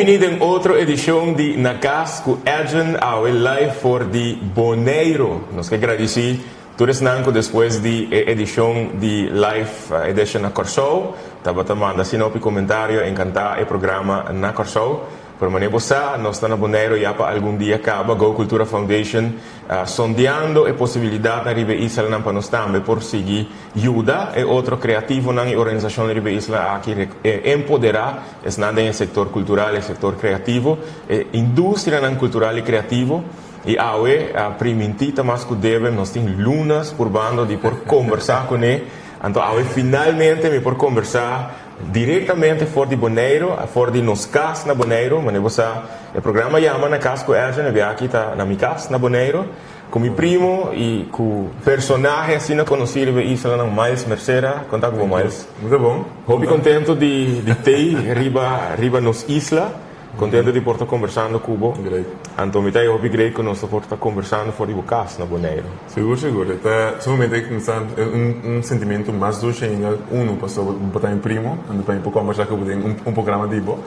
bini den otro edishon di Na Kas ku Edjean, awe live for di Boneiru. Nos ke gradisí tur esnan ku despues di e edishon di live edition na Kòrsou tabata manda asina hopi komentario, enkantá e programa na Kòrsou. Pero manera bo sa, nos ta na Boneiru ya pa algun dia kaba, Go Cultura Foundation sondeando e posibilidatnan riba e islanan pa nos tambe por sigui yuda e otro kreativonan i organisashonnan riba e isla aki empoderá esnan den e sektor kultural, e sektor kreativo, e industrianan kultural i kreativo. I awe a primintí ta mas ku debe, nos tin lunas purbando di por kombersá kuné, anto awe finalmente mi por kombersá Direktamente for di Boneiru, for di nos kas na Boneiru, manera bo sa, e programa yama Na Kas ku Erjan, e biaha aki ta na mi kas na Boneiru, ku mi primo i ku personahe asina konosí riba e islanan, Miles Mercera. Kon ta ku bo, Miles? Mucho bon. Hopi kontentu di di tei riba riba nos isla. Contento di por ta conversando cu bo. Great. Anto mi ta e hopi great cu nos ta por ta conversando for di bo cas na Boneiru. Sigur, sigur. E ta sumamente un un sentimento mas dushi ainda, uno pasobra bo ta mi primo, anto pa mi por combersa cu bo den un un programa di bo.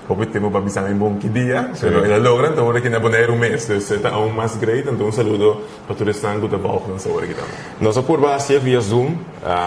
Hopi tempo bo a bisa mi bon ki dia, pero el a logra, anto ora ki na Boneiru mes, dus e ta aun mas great. Anto un saludo Pa tur esnan ku ta volg nos awor aki tambe. Nos a purba hasié via Zoom,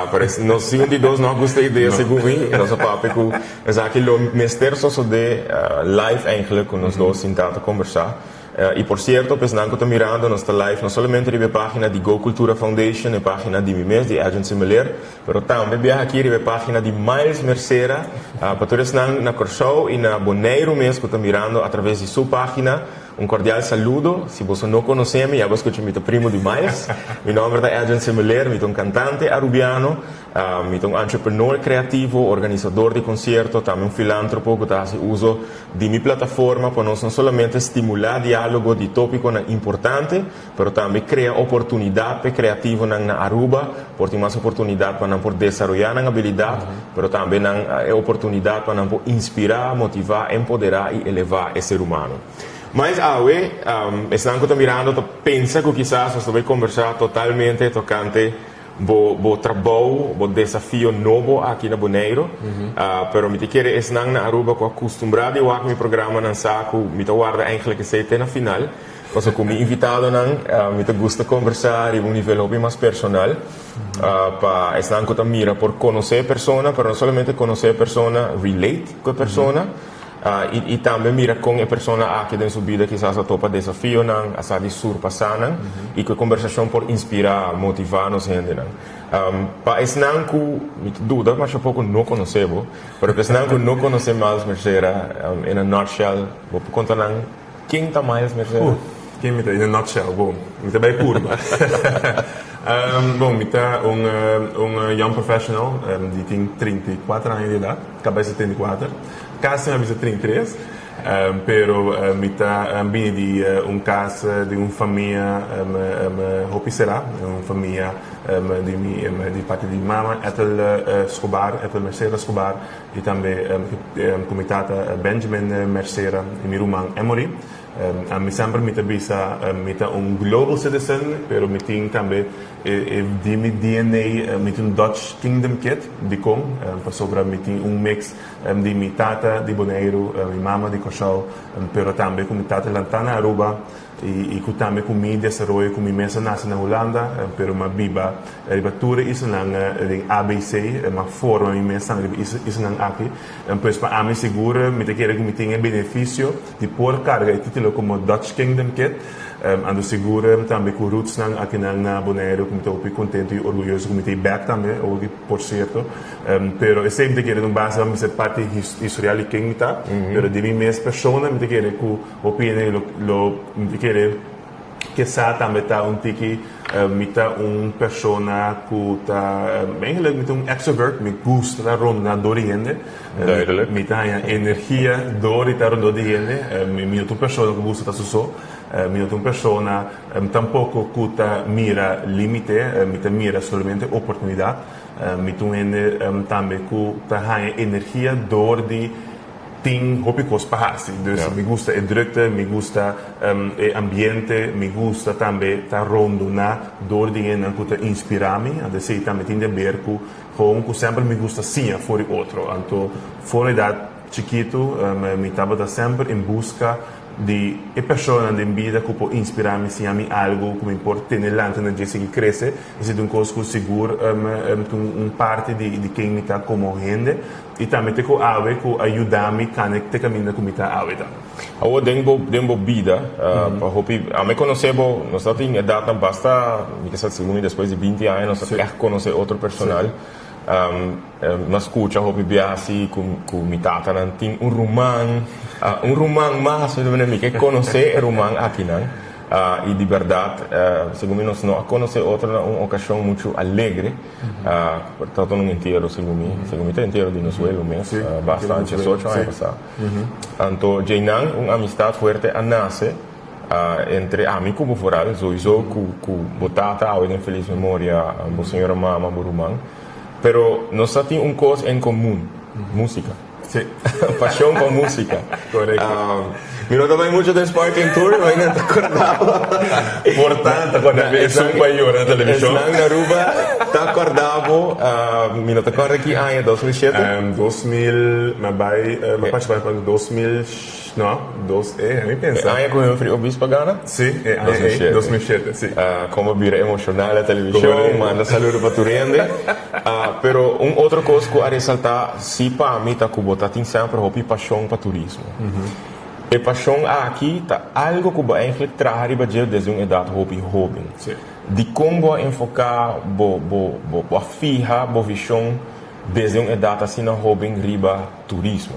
pero nos si un di dos no a gusta e idea segun mi. Nos a papia ku esaki lo mester sosodé live eigenlijk ku nos dos sintá ta kombersá. I por sierto pa esnan ku ta mirando nos ta live no solamente riba e página di Go Cultura Foundation, e página di mi mes, di Edjean Semeleer, pero tambe biaha aki riba e página di Miles Mercera. Pa tur esnan na Kòrsou i na Boneiru mes ku ta mirando atraves di su página. Un cordial saludo, si boso no conoce mi, ya bo scucha mi ta primo di Miles. Mi nomber ta Edjean Semeleer, mi ta un cantante Arubiano, mi ta un entrepreneur creativo, organisador di concierto, tambe un filantropo cu ta haci uso di mi plataforma pa nos no solamente stimula dialogo di topiconan importante, pero tambe crea oportunidad p'e creativonan na Aruba por tin mas oportunidad pa nan por desaroya nan habilidad, pero tambe nan e oportunidad pa nan por inspira, motiva, empodera y eleva e ser humano. Mas awe, esnan cu ta mirando ta pensa cu kisas nos ta bay combersa totalmente tocante bo bo trabou, bo desafio nobo aki na Boneiru, pero mi ta kere esnan na Aruba cu a custumbra di wak mi programanan sa cu mi ta warda eigenlijk esey te na final. Pasobra ku mi invitadonan mi ta gusta kombersá riba un nivel hopi mas personal pa esnan ku ta mira por konosé e persona, pero no solamente konosé e persona, relate ku e persona i tambe mira kon e persona aki den su bida kisas a topa desafionan, a sa di surpasá nan i ku e kombersashon por inspirá, motivá nos hendenan. Pa esnan ku mi ta duda masha poko no konosé bo, pero pa esnan ku no konosé Miles Mercera, in a nutshell, bo por konta nan? Ken ta Miles Mercera? Uh, ken mi ta? In a nutshell, bon, mi ta bai purba. Bon, mi ta un un young professional di tin 34 aña di edat, kaba di 34, kasi mi a bisa 33, pero mi ta bini di un kas di un famia hopi será, un famia di mi di parti di mama Ethel Schobaar, Ethel Mercera Schobaar, I tambe ku mi tata Benjamin Mercera i mi ruman Emory. Ami semper mi ta bisa mi ta un global citizen pero mi tin tambe e di mi DNA mi tin un Dutch Kingdom Kid. Dikon? Pasobra mi tin un mix di mi tata di Boneiru, mi mama di Kòrsou pero tambe ku mi tata lantá na Aruba. I ku tambe ku mi desaroyo ku mi mes a nase na Hulanda, pero mi a biba riba tur e islanan den ABC, mi a forma mi mes tambe riba e islanan aki. Pues pa ami sigur mi ta kere ku mi tin e benefisio di por karga e titulo komo Dutch Kingdom Kid. Anto sigur tambe ku rootsnan akinan na Boneiru ku mi ta hopi kontentu i orguyoso ku mi ta e bèk tambe oki por sierto. Pero esei mi ta kere ta un base pa mi ser parti historial di ken mi ta, pero di mi mes persona mi ta kere ku Hopi hende lo lo mi ta kere ke sa tambe ta un tiki mi ta un persona ku ta eigenlijk mi ta un extrovert mi gusta ta rondá dor di hende Duidelijk. mi ta haña energia dor di ta rondó di hende mi no ta un persona ku gusta ta su so mi no ta un persona tampoko ku ta mira limite mi ta mira solamente oportunidat mi ta un hende tambe ku ta haña energia dor di Tin hopi kos pa hasi, dus mi gusta e drukte, mi gusta e ambiente, mi gusta tambe ta rondoná dor di hendenan ku ta inspirá mi. Anto esei tambe tin di haber ku gewoon ku semper mi gusta siña for di otro. Anto for edat. Chikitu, mi tabata semper en buska di e personanan den bida ku por inspirá mi, siña mi algu ku mi por tene lanta na dje sigui krese. Esei ta un kos ku sigur ta un parti di ken mi ta komo hende i tambe te ku awe ku a yuda mi kana te kaminda ku mi ta awe ta. Awor den bo den bo bida pa hopi ami konosé bo nos ta tin edatnan basta mi ke sa segun mi despues di binti aña nos ta ègt konosé otro personal. Mi a skucha hopi bia si ku mi tatanan tin un ruman, un ruman mas, mi ta mira mi ke konosé e ruman akinan. I di bèrdat, segun mi nos no a konosé otro na un okashon muchu alegre. Tabata un entiero segun mi, segun mi ta entiero di nos welo mes, basta diesocho aña pasá. Anto djeinan un amistat fuerte a nase entre ami ku bo foral, souiso ku bo tata awe den felis memoria, bo señora mama, bo ruman. Pero nos ta tin un kos en komun, músika. Sí. Pashon pa músika. Korekto. Mi no ta bai mucho den Sparkling Tour, mi no ta kòrda bo. Por tanto, kòrda mi esun pa yora na televishon. Esnan na Aruba ta kòrda bo, mi no ta kòrda ki aña, 2007? 2000, mi a bai, mi a partisipá den 2000. No, dos e, mi pensa. E aña ku Humphrey Obispo a gana? Sí, e aña ei, 2007, sí. Komo bira emoshonal na televishon, manda saludo pa tur hende. Pero un otro kos ku a resaltá sí pa mi ta ku bo ta tin semper hopi pashon pa turismo. E pashon aki ta algu ku bo eigentlik traha riba dje desde un edat hopi hóben. Dikon bo a enfoká bo, bo, bo a fiha bo vishon desde un edat asina hóben riba turismo?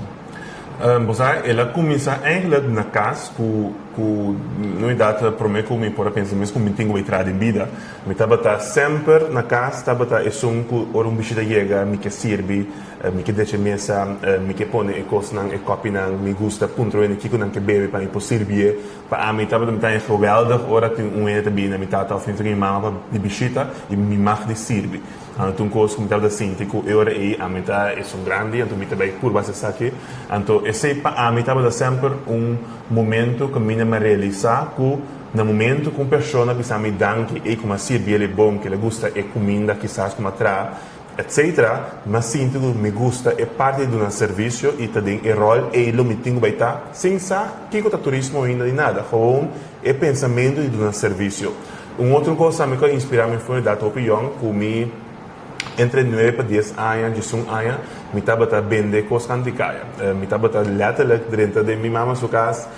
Bo sa, el a kuminsá eigenlijk na kas ku ku no edat promé ku mi por a pensa mes ku mi tin ku bai traha den bida. Mi tabata semper na kas tabata esun ku ora un bishita yega mi ke sirbi, mi ke decha e mesa, mi ke pone e kosnan, e kòpinan, mi gusta puntra wende kiko nan ke bebe pa mi por sirbié. Pa ami tabata mi ta haña geweldig ora tin un hende ta bini na mi tata òf mi mama pa di bishita i mi mag di sirbi. Anto un kos ku mi tabata sinti ku e ora ei ami ta esun grandi, anto mi ta bai purba hasi esaki. Anto esei pa ami tabata semper un momento ku mi a realisá ku na momento ku un persona bisa mi danki ei ku mi a sirbi el e bon, ku el a gusta e kuminda kisas ku mi a traha, etcetera, mi a sinti ku mi gusta e parti di duna servisio i ta den e ròl ei lo mi tin ku bai ta sin sa kiko ta turismo ainda ni nada, gewoon e pensamentu di duna servisio. Un otro kos tambe ku a inspirá mi for edat hopi yòn ku mi entre nuebe pa dies aña, diesun aña, mi tabata bende kos kanti kaya. Mi tabata lèterlik drenta den mi mama su kas,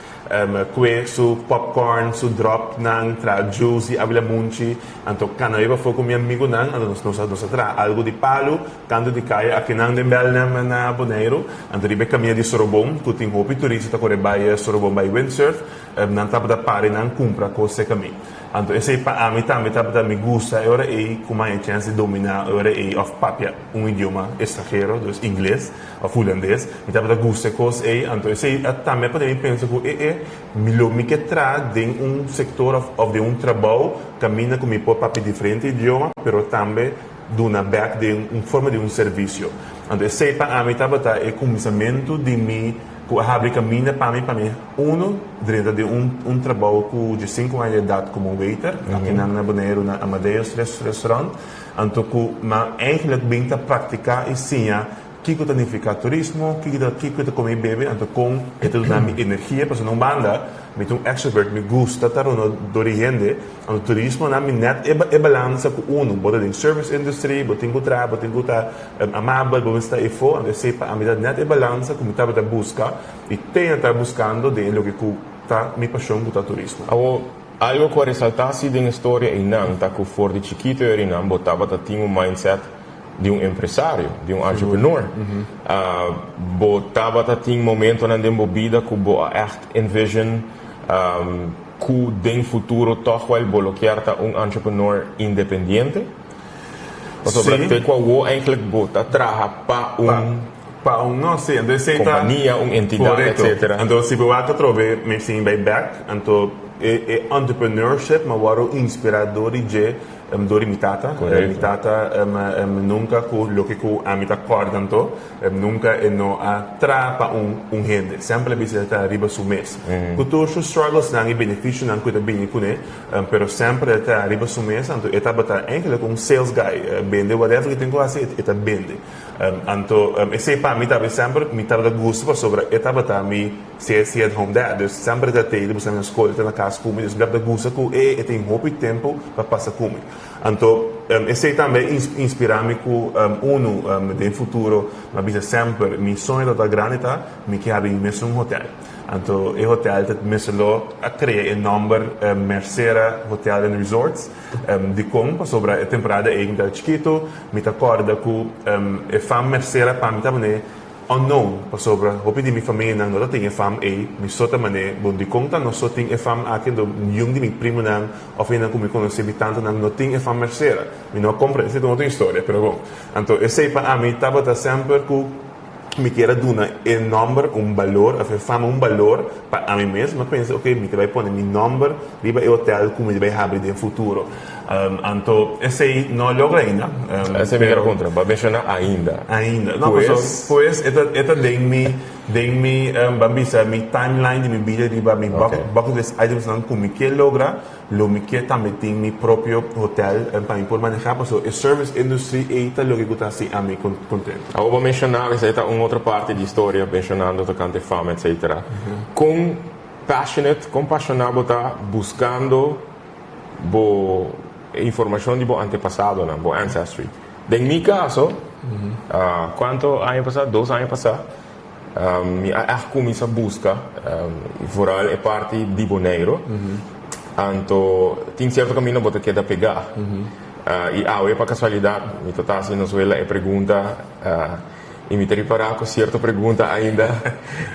kue su popcorn, su dropnan, traha juice di abilamunchi, anto kana riba afó ku mi amigunan, anto nos nos a traha algu di palu kantu di kaya akinan den Belnem na Boneiru, anto riba e kaminda di Sorobon ku tin hopi turista ta kore bai Sorobon bai windsurf. Nan tabata para i nan kumpra kos serka mi. Anto esei pa ami tambe tabata mi gusta e ora ei ku mi a haña chèns di dominá e ora ei òf papia un idioma estranhero, dus ingles òf hulandes. Mi tabata gusta e kos ei. Anto esei a tambe a pone mi pensa ku e e mi lo mi ke traha den un sektor òf òf den un trabou kaminda ku mi por papia diferente idioma pero tambe duna bèk den un forma di un servisio. Anto esei pa ami tabata e kuminsamentu di mi Ku a habri kaminda pa mi pa mi uno drenta den un un trabou ku diesinku aña di edat komo waiter akinan na Boneiru na Amadeus Restaurant. Anto ku mi eigenlijk bin ta praktiká i siña kiko ta nifiká turismo, kiko ta kiko ta kome i bebe, anto kon e ta duna mi energia pasobra na un banda mi ta un extrovert mi gusta ta rondó dor di hende. Anto turismo na mi nèt e balansa ku unu bo ta den service industry bo tin ku traha bo tin ku ta Amabel, bo mester ta efo, anto esei pa ami ta net e balansa ku mi tabata buska i te ta buskando den e loke ku ta mi pashon ku ta turismo. Awor, algo ku a resaltá si den e storia einan ta ku for di chikito erinan bo tabata tin un mindset di un empresario, di un entrepreneur. Bo tabata tin momentonan den bo bida ku bo a ègt envision ku den futuro tòg wèl bo lo kier ta un entrepreneur independiente? Pasobra Sí. te ku awor eigenlijk bo ta traha pa un Pa, pa un, no, sí, anto esei ta kompania, un entidat, korekto. etcetera. Anto si bo wak atrobe mi sin bai bek, anto E entrepreneurship m'a wòrdu inspirá dor di dje, dor di mi tata. Mi tata nunka ku loke ku ami ta kòrda anto, nunka e no a traha pa un hende. Semper el a bisa e ta riba su mes. Ku tur su strugglesnan i benefisionan ku e ta bini kuné, pero semper el ta riba su mes. Anto e tabata eigenlijk un sales guy, bende whatever ku e tin ku hasi e ta bende. Anto esei pa mi tabata semper mi tabata gusta pasobra e tabata mi stay at home dad. Dus semper e ta tei ta na skol, e ta na kas ku mi. Dus mi tabata gusta ku e tin hopi tempu pa pasa ku mi. Anto esei tambe a inspirá mi ku unu den futuro mi a bisa semper mi soño tabata grandi ta mi ke habri mi mesun hotel. Anto e hotel ta mester lo a krea e nòmber Mercera Hotel and Resorts. Dikon? Pasobra e temporada ei mi tabata chikitu, mi ta kòrda ku e fam Mercera pa mi tabata manera unknown, pasobra hopi di mi famianan no ta tin e fam ei, mi so ta manera, bon dikon ta nos so tin e fam aki anto niun di mi primonan òf hendenan ku mi konosé, mi tantanan no tin e fam Mercera. Mi no a komprendé, esei ta un otro historia, pero bon. Anto esei pa ami tabata semper ku. Mi kier a duna e nòmber un balor, òf e fama un balor pa ami mes. Mi a pensa, oke, mi ta bai pone mi nòmber riba e hotèl ku mi ta bai habri den futuro. Anto esei no a logra ainda. Esei mi kier a puntra, bo a menshoná ainda. Ainda. No, pasobra pues e ta e ta den mi den mi ban bisa mi timeline di mi bida riba mi bucket list itemsnan ku mi ke logra. Lo mi ke tambe tin mi propio hotel pa mi por maneha pasobra e service industry ei ta loke ku ta hasi ami contento. Awor bo menshoná esei ta un otro parti di historia menshonando tokante fama etcetera. Kon passionate, kon pashoná bo ta buskando bo informashon di bo antepasadonan, bo ancestry? Den mi kaso, kuantu aña pasá, dos aña pasá, Mi a ègt kuminsá buska, vooral e parti di Boneiru. Anto tin sierto kaminda bo ta keda pegá. I awe pa kasualidat mi ta ta hasi nos wela e pregunta i mi ta ripará ku sierto pregunta ainda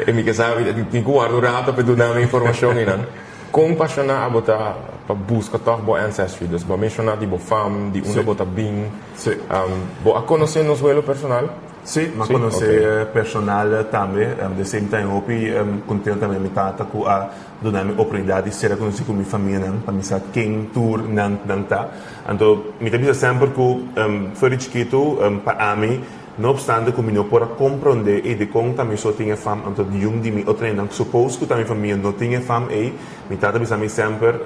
e mi ke sabi tin ku warda un rato pa e duna mi informashon einan. Kon pashoná abo ta pa buska tòg bo ancestry? Dus bo a menshoná di bo fam, di unda bo ta bin. Bo a konosé nos welo personal? Sí, m'a konosé personal tambe. The same time hopi kontento tambe mi tata ku a duna mi oportunidat di sera konosí ku mi famianan pa mi sa ken tur nan nan ta. Anto mi ta bisa semper ku for di chikitu pa ami no opstante ku mi no por a komprondé ei dikon ta mi so tin e fam anto diun di mi otro hendenan suppose ku ta mi famia no tin e fam ei, mi tata bisa mi semper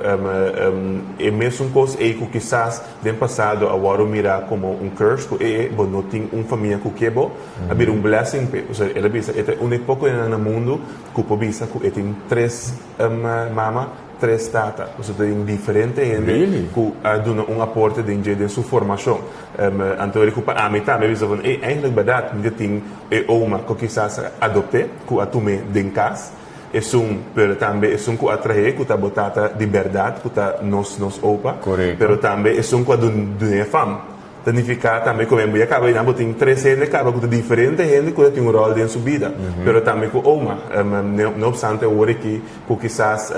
e mesun kos ei ku kisas Den pasado a wòrdu mirá komo un curse ku e bo no tin un famia ku ke bo, a bira un blessing p'e. Pasobra el a bisa e ta un di e poko hendenan na mundu ku por bisa ku e tin tres mama, tres tata. Pasobra ta tin diferente hende ku a duna un aporte den dje den su formashon. Anto e di ku pa ami tambe a bisa van ey eigenlijk bèrdat mi ta tin e oma ku kisas a adopt'é, ku a tum'é den kas. Esun, pero tambe esun ku a trahe ku ta bo tata di bèrdat, ku ta nos nos opa. Pero tambe esun ku a dun'é fam. Ta nifiká tambe ku bo ya kaba einan bo tin tres hende kaba ku ta diferente hende ku ta tin un ròl den su bida. Pero tambe ku oma. No opstante awor aki ku kisas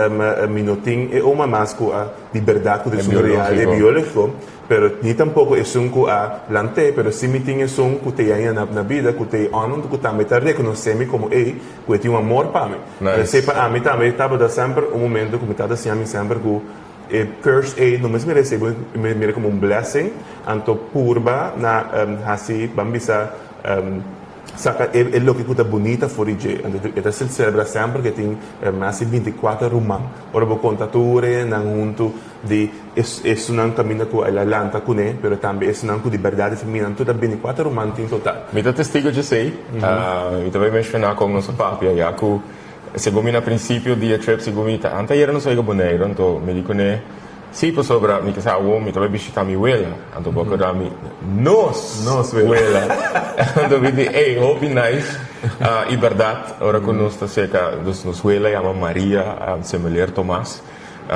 mi no tin e oma mas ku a di bèrdat ku ta esun real, e biológiko. Pero ni tampoco esun cu a lant'é, pero si mi tin esun cu t'ei ainda na bida, cu t'ei honor, cu tambe ta reconoce mi como ei, cu e tin un amor pa mi. Esei pa ami tambe tabata semper un momento cu mi tata siña mi semper cu e curse ei no mes merece, bo mira como un blessing, anto purba na haci, ban bisa, Saca e loke cu ta bunita for di dje. Anto e ta celebra semper cu e tin mas di binticuater ruman. Ora bo conta tur e nan hunto di esunnan caminda cu el a lanta cune, pero tambe esunnan cu di berdad e familianan tur ta binticuater ruman tin total. Mi ta testigo djesey. Mi ta bay menciona con nos a papia ya cu segun mi na principio di e trip segun mi ta anteayer nos a yega Boneiru anto mi di cune Sí, pasobra mi ta sa awor mi ta bai bishita mi wela. Anto bo acorda mi, nos wela. Anto mi di, ey, hopi nice. Y berdad, ora cu nos ta cerca, dus nos wela yama Maria Semeleer Tomas,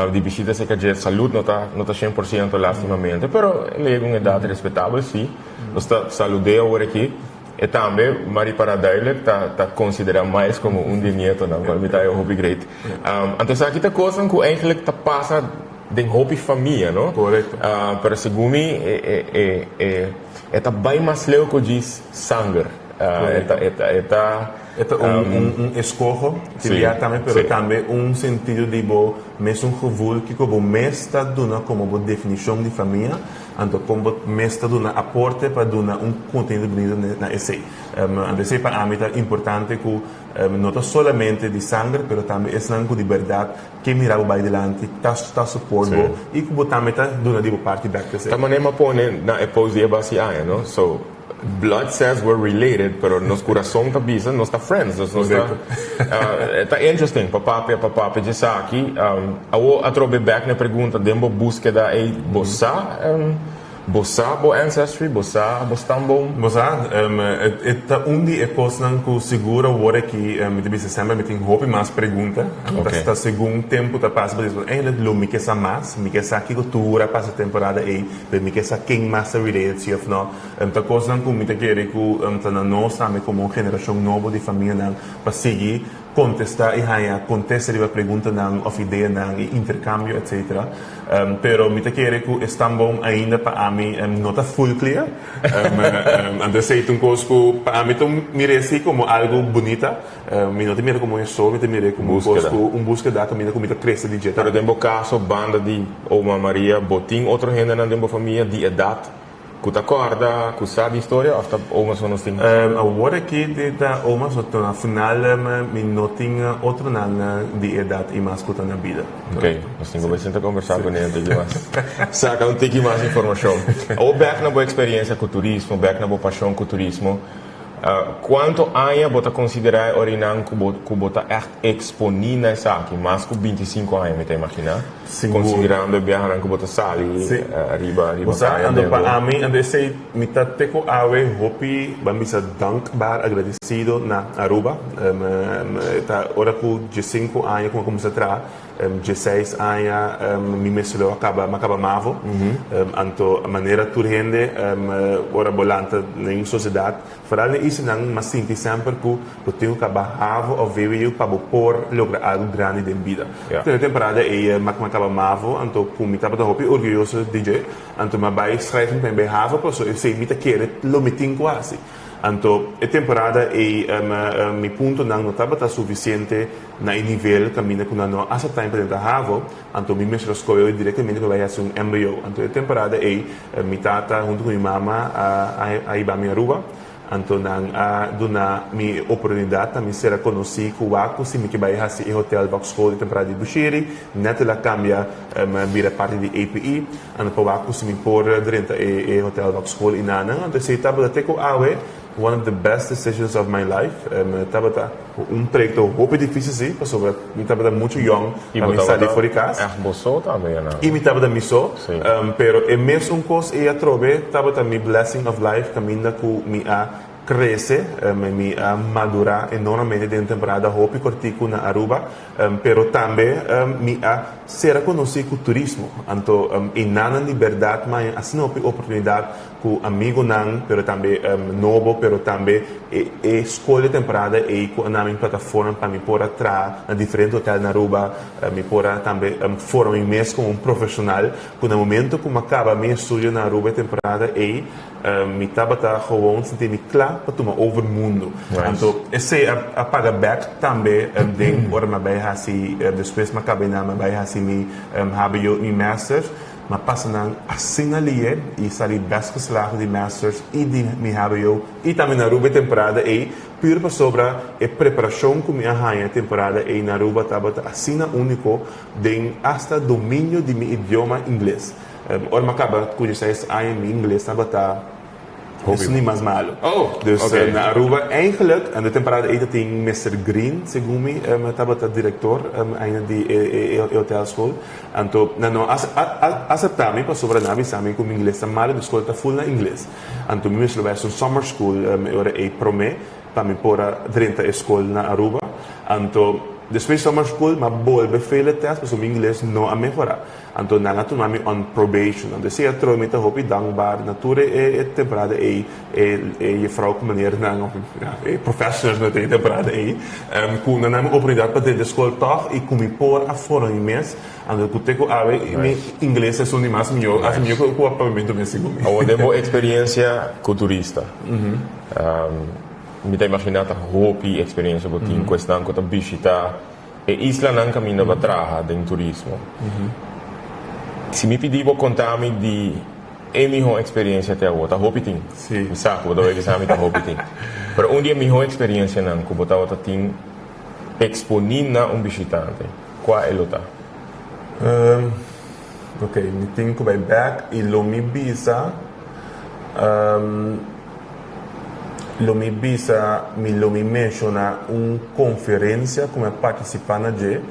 di bishita cerca dje, salud no ta, no ta cien por ciento lastimamente, pero el a yega un edad respetabel, sí. Nos ta salud'é awor aki. E tambe, m'a ripara duidelijk, ta, ta considera Miles como un di e nietonan, cual mi ta hayo hopi great. Anto esaki ta cosnan cu eigenlijk ta pasa den hopi famia, no? Correcto. Pero segun mi e, e, e, e, e ta bay mas leu cu djis sanger. E ta, e ta, e ta. E ta un eskoho, tin bia tambe, pero tambe un sentido di bo mesun gevoel kiko bo mes ta duna komo bo definishon di famia, anto kon bo mes ta duna aporte pa duna un kontenido bunito na esei. Anto esei pa ami ta importante ku no ta solamente di sanger, pero tambe esnan ku di bèrdat ke mira bo bai dilanti, ta support bo i ku bo tambe ta duna di bo parti bèk ta esei. Ta manera mi a pone na e post di e basi aña, no? So, blood says we're related, pero nos kurason ta bisa nos ta friends, nos nos ta ta interesting pa papia pa papia djesaki. Awor atrobe bèk na e pregunta den bo búskeda ei, bo sa Bo sa bo ancestry? Bo sa bo stamboom? Bo sa, e ta un di e kosnan ku sigur awor aki mi ta bisa semper mi tin hopi mas pregunta. Ta segun tempu ta pasa bo ta bisa eigenlijk lo mi ke sa mas, mi ke sa kiko tur a pasa temporada ei, pero mi ke sa ken mas ta related si of no. Ta kosnan ku mi ta kere ku ta na nos tambe komo un generashon nobo di famianan pa sigui kontestá i haña kontesta riba preguntanan òf ideanan i interkambio etcetera. Pero mi ta kere ku e stamboom ainda pa ami no ta full clear. Anto esei ta un kos ku pa ami ta mir'é si komo algu bunita. Mi no ta mira komo un esor, mi ta mir'é komo un kos ku un búskeda kaminda ku mi ta krese di dje tambe. Pero den bo kaso, banda di oma Maria, bo tin otro hendenan den bo famia di edat Ku ta kòrda, ku sa di historia òf ta oma so nos tin? Awor aki di ta oma so ta na final mi no tin otronan di edat i mas ku ta na bida. Ok, nos tin ku bai sinta kombersá ku nan un tiki mas. Saka un tiki mas informashon. Awor bèk na bo eksperensia ku turismo, bèk na bo pashon ku turismo. Kuantu aña bo ta konsiderá e orinan ku bo ku bo ta ègt eksponí na esaki? Mas ku 25 aña mi ta imaginá. Sigur. Konsiderando e biahanan ku bo ta sali riba riba Bo sa, kaya anto den pa bo. ami, anto esei mi ta te ku awe hopi, ban bisa dankbaar, agradesido na Aruba. Ta ora ku diesinku aña ku mi a kuminsá traha, dieseis aña mi mester lo a kaba, mi a kaba mavo. Anto manera tur hende ora bo lanta den sosiedat, Foral den islanan m'a sinti semper ku bo tin ku kaba havo òf vwo pa bo por logra algu grandi den bida. Te e temporada ei m'a m'a kaba mavo, anto ku mi tabata hopi orguyoso di dje, anto m'a bai schrijven pa mi bai havo paso esei mi ta kere lo mi tin ku hasi. Anto e temporada ei mi puntonan no tabata sufisiente na e nivel kaminda ku nan no a aseptá mi pa drenta havo, Anto mi mester a scoge directamente pa bay haci un mbo. Anto e temporada ey mi tata hunto cu mi mama a hiba mi Aruba. Anto nan a duna mi e oportunidad pa mi sera conoci cu wak cu si mi ke bay haci e hotel vakschool e temporada di Bushiri. Net el a cambia bira parti di APE. Anto pa wak cu si mi por drenta e hotel vakschool y nanan. Anto esey tabata te cu awe one of the best decisions of my life. Tabata un trayecto hopi dificil si, pasobra mi tabata mucho yong I pa bo mi sali tabata for di cas. ègt bo so tambe ya na. I mi tabata mi so. Sí. Pero e mesun cos ei atrobe tabata mi blessing of life caminda cu mi a crece, mi a madura enormemente den temporada hopi cortico na Aruba. Pero tambe mi a sera conoci cu turismo. Anto enanan di berdad maya asina hopi oportunidad ku amigunan pero tambe nobo pero tambe e e skol di temporada ei ku a na mi plataforma pa mi por a traha na diferente hotel na Aruba mi por a tambe forma mi mes komo un profeshonal ku na momento ku mi a kaba mi estudio na Aruba e temporada ei mi tabata gewoon sinti mi kla pa tuma over mundu anto esei a paga bek tambe den ora mi a bai hasi despues mi a kaba einan mi a bai hasi mi hbo mi masters. M'a pasa nan asina lié i sali best geslaagd di masters i di mi hbo i tambe na Aruba e temporada ei, pur pasobra e preparashon ku mi a haña e temporada ei na Aruba tabata asina úniko den asta dominio di mi idioma ingles. Ora m'a kaba ku dieseis aña mi ingles tabata. Hopi. Eso ni mas malo. Oh, Dus oké. na Aruba eigenlijk, en de temporada ei ta tin Mister Green, segun mi, tabata director ainda di e e e hotelschool. Anto nan no a a acepta mi pasobra nan a bisa mi cu mi ingles ta malo, di school ta full na ingles. Anto mi mester lo bai haci un summer school e ora ei prome pa mi por a drenta e school na Aruba. Anto despues di summer school mi a bolbe fail e test pasobra mi ingles no a mehora. Anto nan a tuma mi on probation. Anto esei a troe mi ta hopi dankbaar na tur e e temporada ei, e e juffrouw ku meneernan of e professionals na e temporada ei, ku nan a dami oportunidat pa drenta skol tòg i ku mi por a forma mi mes. Anto ku te ku awe mi ingles esun di mas mihó, hasta mihó ku papiamentu mes segun mi. Awor den bo eksperiensia ku turista, Mi ta imaginá ta hopi eksperensia bo tin ku esnan ku ta bishitá e islanan kaminda bo a traha den turismo. Si mi pidi bo konta mi di e mihó eksperensia te awor, ta hopi tin. Mi sa ku bo ta bai bisa mi ta hopi tin. Pero un di e mihó eksperensianan ku bo tabata tin eksponí na un bishitante, kua e lo ta? Ok, mi tin ku bai bèk i lo mi bisa. Lo mi bisa, mi lo mi menshoná un konferensia ku mi a partisipá na dje.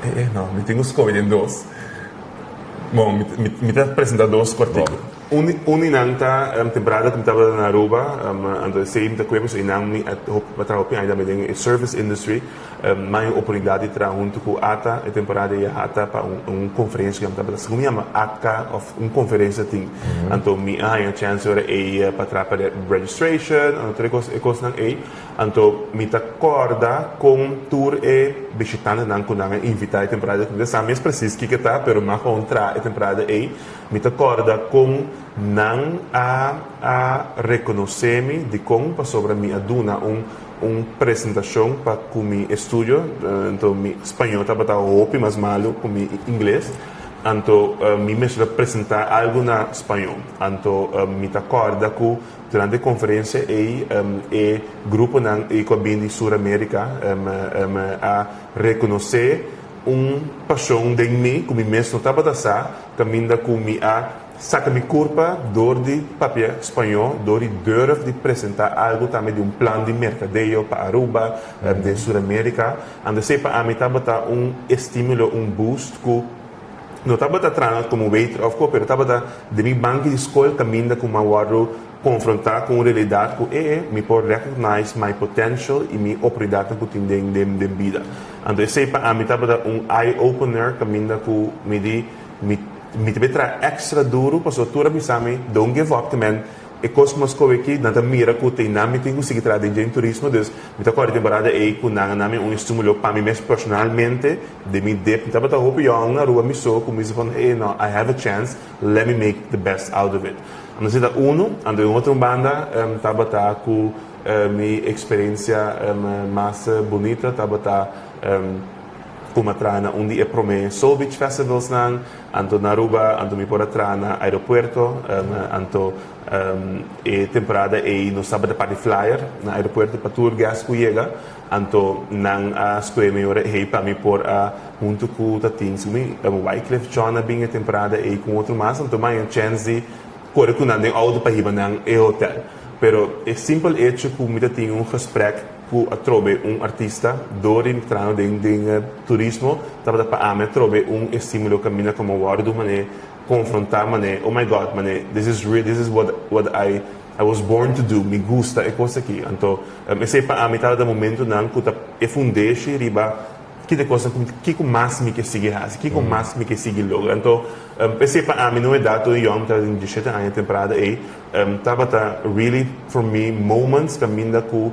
Eh, no, mi tin ku skohe den dos. Bon, mi mi mi ta presentá dos kòrtiku. Un di un di nan ta temporada ku mi tabata na Aruba, anto esei mi ta kue pasobra einan mi a a traha hopi aña tambe den e service industry. Mai un oportunidat di traha huntu ku ata e temporada ei ata pa un un konferensia ku mi tabata segun mi yama atka òf un konferensia tin. Anto mi a haña chèns ora ei pa traha pa registration anto tur e kos e kosnan ei. Anto mi ta kòrda kon tur e bishitantenan ku nan a invitá e temporada ku mi ta sa mes presis kiko ta pero mi a gewoon traha e temporada ei. Mi ta kòrda kon nan a a rekonosé mi dikon pasobra mi a duna un Un presentacion pa cu mi estudio, anto mi spañol tabata hopi mas malo cu mi ingles, anto mi mester a presenta algo na spañol. Anto mi ta corda cu durante e conferencia ey e gruponan ey cu a bini di Sur America a reconoce un pasion den mi cu mi mes no tabata sa, caminda cu mi a Saka mi kurpa dor di papia spañó, dor di durf di presentá algu tambe di un plan di merkadeo pa Aruba, den Sur Amerika. Anto esei pa ami tabata un estímulo, un boost ku no tabata traha komo waiter òf ko, pero tabata den mi banki di skol kaminda ku mi a wòrdu konfrontá ku un realidat ku ee mi por recognize my potential i mi oportunidatnan ku tin den den bida. Anto esei pa ami tabata un eye opener kaminda ku mi di mi Mi ta bay traha extra duru pasobra tur a bisa mi don't give up te men e kos ku mi a skohe aki nan ta mira ku te nan mi tin ku sigui traha den dje turismo dus mi ta kòrda e temporada ei ku nan a na mi un estimulo pa mi mes personalmente den mi dip mi tabata hopi yòn na Aruba mi so ku mi bisa van hey no I have a chance let me make the best out of it anto esei ta unu anto den otro banda tabata ku mi eksperensia mas bunita tabata Ku mi a traha na un di e promé Soul Beach Festivalsnan, anto na Aruba, anto mi por a traha na aeropuerto, anto e temporada ei nos tabata parti flyer na aeropuerto pa tur guest ku yega, anto nan a skohe mi ora ei pa mi por a huntu ku ta tin si mi Wyclef Jean a bin e temporada ei ku un otro mas, anto mi a haña chèns di kore ku nan den outo pa hiba nan e hotel. Pero e simpel echo ku mi ta tin un gesprek Ku atrobe un artista dor di trahando den den turismo tabata pa ami atrobe un estimulo kaminda komo wòrdu man'e konfrontá man'e oh my God man'e this is real this is what what I I was born to do mi gusta e kos aki anto esei pa ami tabata momentunan ku ta e fundeshi riba ki ta e kosnan ku mi kiko mas mi ke sigui hasi kiko mas mi ke sigui logra anto esei pa ami no edat tur yòn mi tabata den diesshete aña temporada ei Tabata really for me moments kaminda ku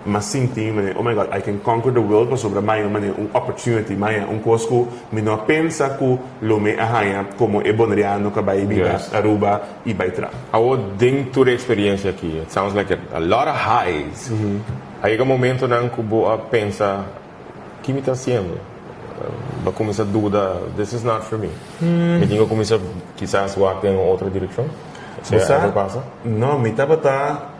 m'a sinti mi manera oh my God I can conquer the world pasobra m'a haña manera un opportunity, m'a haña un kos ku mi no a pensa ku lo mi a haña komo e boneriano ku a bai biba Aruba i bai traha. Awor den tur e experiencia aki, it sounds like a lot of highs, a yega momentonan ku bo a pensa Ki mi ta hasiendo? Bo a kuminsá duda, this is not for me. Mi tin ku kuminsá kisas wak den un otro direkshon? Bo sa, no, mi tabata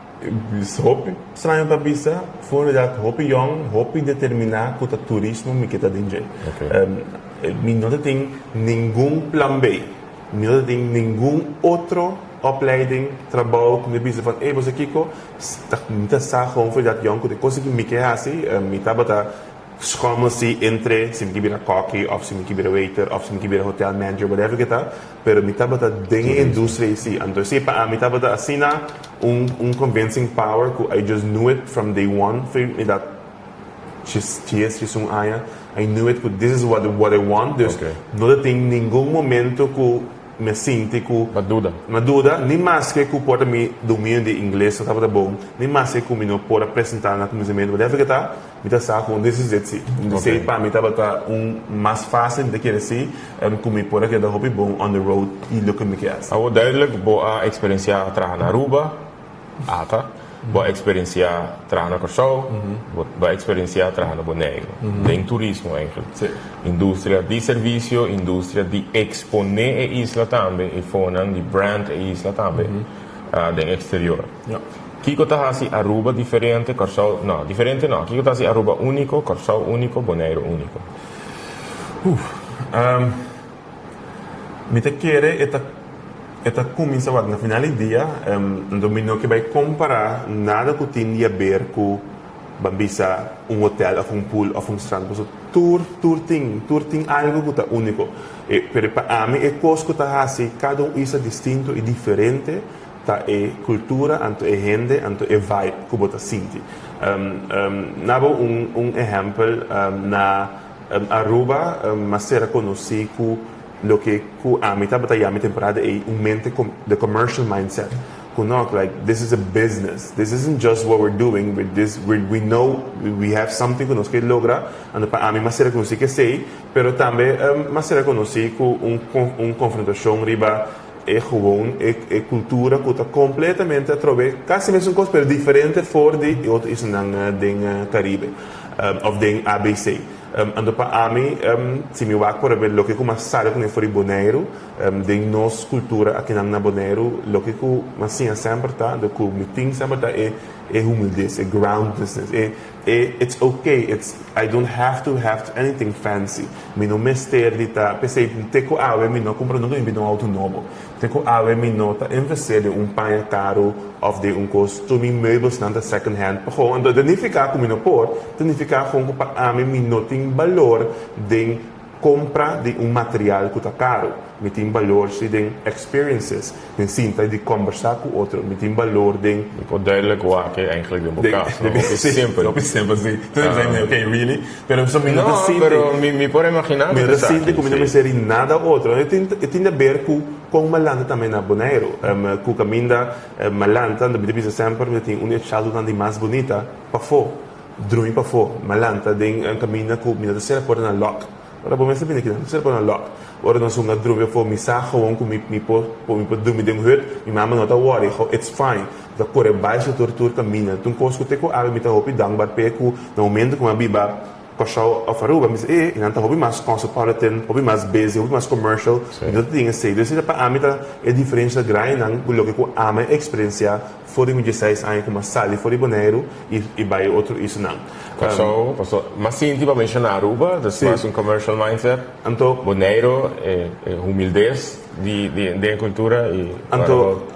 hopi straño pa bisa, for realidat hopi yòn, hopi determiná ku ta turismo mi ke ta den dje. Mi no ta tin ningun plan B, mi no ta tin ningun otro opleiding, trabou ku mi ta bisa van, ey bo sa kiko? Mi ta sa gewoon for dat yòn ku e kos aki mi ke hasi, mi tabata schommel si entre si mi ke bira kòki òf si mi ke bira waiter òf si mi ke bira hotel manager whatever ke ta, pero mi tabata den e industria ei si. Anto esei pa ami tabata asina un un convincing power ku I just knew it from day one for mi dat dies, diesun aña, I knew it ku this is what what I want, dus no ta tin ningun momento ku Mi a sinti ku. M'a duda. M'a duda, ni maske ku por ta mi dominio di ingles no tabata bon, ni maske ku mi no por a presentá na kuminsamentu, whatever ke ta, mi ta sa ku this is it si. Esei pa mi tabata un mas fásil, mi ta kere si, ku mi por a keda hopi bon on the road i loke mi ke hasi. Awor duidelijk bo a eksperensiá traha na Aruba, ata. Bo a eksperensiá traha na Kòrsou, bo a eksperensiá traha na Boneiru, den turismo eigenlijk. Industria di servisio, industria di eksponé e isla tambe, e fonan di brand e isla tambe den eksterior. Kiko ta hasi Aruba diferente, Kòrsou, no, diferente no, kiko ta hasi Aruba úniko, Kòrsou úniko, Boneiru úniko? Mi ta kere e ta e ta kuminsá wak na final di dia, anto mi no ke bai kompará nada ku tin di haber ku ban bisa un hotel òf un pool òf un strand pasobra tur tur tin tur tin algu ku ta úniko. E pero pa ami e kos ku ta hasi kada un isla distinto i diferente ta e kultura anto e hende anto e vibe ku bo ta sinti. Na bo un un ehèmpel na Aruba mas sera konosí ku loke ku ami tabata yama e temporada ei un mente the commercial mindset ku no like this is a business this isn't just what we're doing but this we we know we have something ku nos ke logra anto pa ami mas sera konosí ku esei pero tambe mas sera konosí ku un un konfrontashon riba e gewoon e e kultura ku ta kompletamente atrobe kasi mesun kos pero diferente for di e otro islanan den Karibe. Of den ABC. Anto pa ami, si mi wak por ebe loke ku mas sali ku mi for di Boneiru, den nos kultura akinan na Boneiru, loke ku mas siña semper ta, anto ku mi tin semper ta e e humildes, e groundlessness, e e it's okay, it's I don't have to have anything fancy. Mi no mester di ta, p'esei te ku awe mi no kumpra nunka mi bini un outo nobo. Te ku awe mi no ta investí den un paña karu òf den un kos, tur mi meubelsnan ta second hand. Pa gewoon, anto ta nifiká ku mi no por, ta nifiká gewoon ku pa ami mi no tin balor den kompra di un material ku ta karu. Mi tin balor si den experiences, den sinta di kòmbersá ku otro. Mi tin balor den. Mi por duidelijk wak e eigenlijk den bo kas, no? Hopi simpel. Hopi simpel, si. Tur hende ta ok, really? Pero so mi no ta sinti. No, pero mi por imaginá Mi no ta sinti ku mi no mester di nada otro. E tin e tin di aber ku kon malanta tambe na Boneiru. Ku kaminda malanta, mi ta bisa semper mi ta tin un di e childhoodnan di mas bunita pafó, drumi pafó. Malanta den kaminda ku mi no ta sera porta na lòk. Ora bo mester bini akinan, no ta sera porta na lòk. Ora nos hunga drumi pafó, mi sa gewoon ku mi mi por mi por drumi den hut, mi mama no ta wòri, it's fine. Mi ta kore bai su tur tur kaminda. Ta un kos ku te ku awe mi ta hopi dankbaar p'e ku na momento ku mi a biba Kòrsou òf Aruba mi bisa e nan ta hopi mas cosmopolitan, hopi mas busy, hopi mas commercial, mi no ta tin esei. Dus esei ta pa ami ta e diferensha grandinan ku loke ku ami a eksperensiá for di mi dieseis aña ku mi a sali for di Boneiru i i bai e otro islanan. Kòrsou, paso mas sinti pa menshoná Aruba, dus mas un commercial mindset. Anto. Boneiru e humildes. Di di den cultura y Anto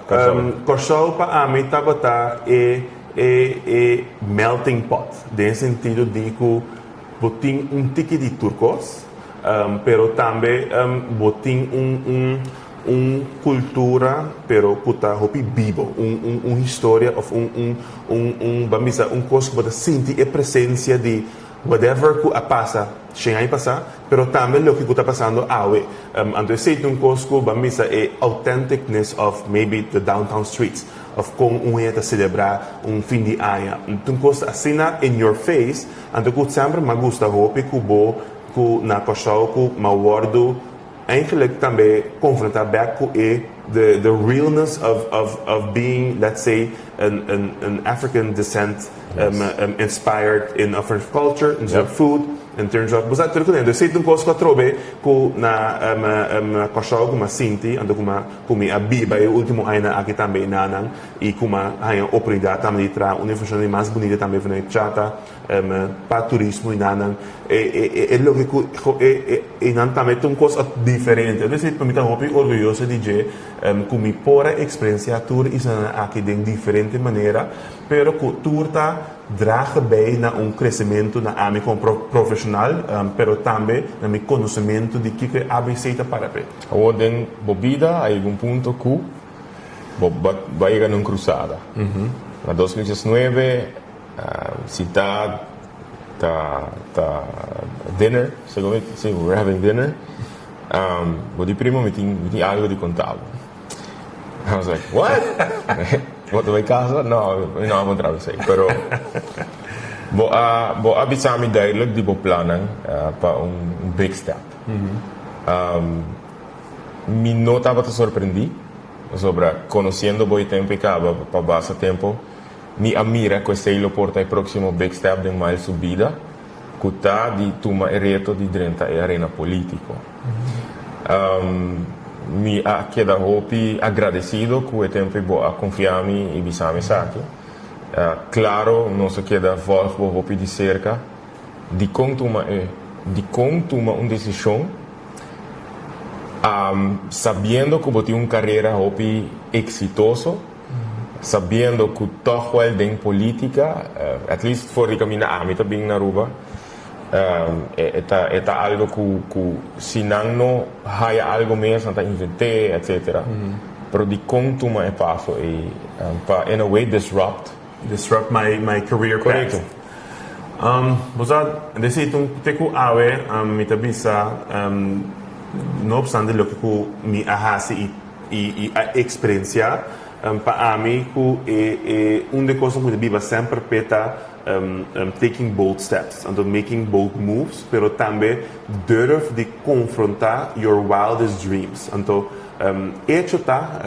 Kòrsou pa ami tabata e e e melting pot den sentido di ku bo tin un tiki di tur kos pero tambe bo tin un un un kultura pero ku ta hopi bibo un un un historia òf un un un un ban bisa un kos ku bo ta sinti e presensia di Whatever ku a pasa shen aña pasá, pero tambe loke ku ta pasando awe. Anto esei ta un kos ku ban bisa e authenticness of maybe the downtown streets, of kon un hende ta selebrá un fin di aña. Ta un kos asina in your face, anto ku semper m'a gusta hopi ku bo ku na Kòrsou ku m'a wòrdu Eigenlijk tambe konfrontá bèk ku e the the realness of of of being let's say an an an African descent inspired in of our culture in terms of food in terms of bo sa tur ku den esei ta un kos ku atrobe ku na Kòrsou ku mi a sinti anto ku mi a ku mi a biba e ultimo añanan aki tambe enanan i ku mi a haña oportunidat tambe di traha un informashon di mas bunita tambe vanuit Chata. Pa turismo y nan e loke cu e nan tambe ta un cos diferente. Entonces mi ta hopi orguyoso di dje cu mi por a experiencia tur islanan aki den diferente manera, pero cu tur ta draga bay na un crecemento na ami como profesional, pero tambe na mi conocemento di kico e ABC ta para p'e. Awor den bo bida a yega un punto cu bo ba yega na un cruzada. Na 2019 Si ta ta ta dinner, segun mi, si, we were having dinner, bo di primo mi tin mi tin algo di conta bo. I was like, what? Bo ta bay casa? No, mi no a puntra bo esey, pero bo a bo a bisa mi duidelijk di bo plannan pa un big step. Mi no tabata sorprendí, pasobra conociendo bo e tempo e caba pa basta tempo. Mi a mira ku esei lo por ta e próksimo big step den Miles su bida, ku ta di tuma e reto di drenta e arena polítiko. Mi a keda hopi agradesido ku e tempu bo a konfia mi i bisa mi esaki. Klaro nos a keda vòlg bo hopi di serka dikon tuma e dikon tuma un desishon sabiendo ku bo tin un karera hopi eksitoso, sabiendo ku tòg wèl den polítika, at least for di kaminda ami ta bin na Aruba, e ta algo ku si nan no haya algo mes nan ta invent'é etcetera. Pero dikon tuma e paso ei pa in a way disrupt? Disrupt my career path. Korekto. Bo sa, desi te ku awe mi ta bisa no opstante loke ku mi a hasi i a eksperensiá, pa ami ku e un di e kosnan ku mi ta biba semper p'e ta taking bold steps, anto making bold moves, pero tambe durf di konfrontá your wildest dreams. Anto echo ta,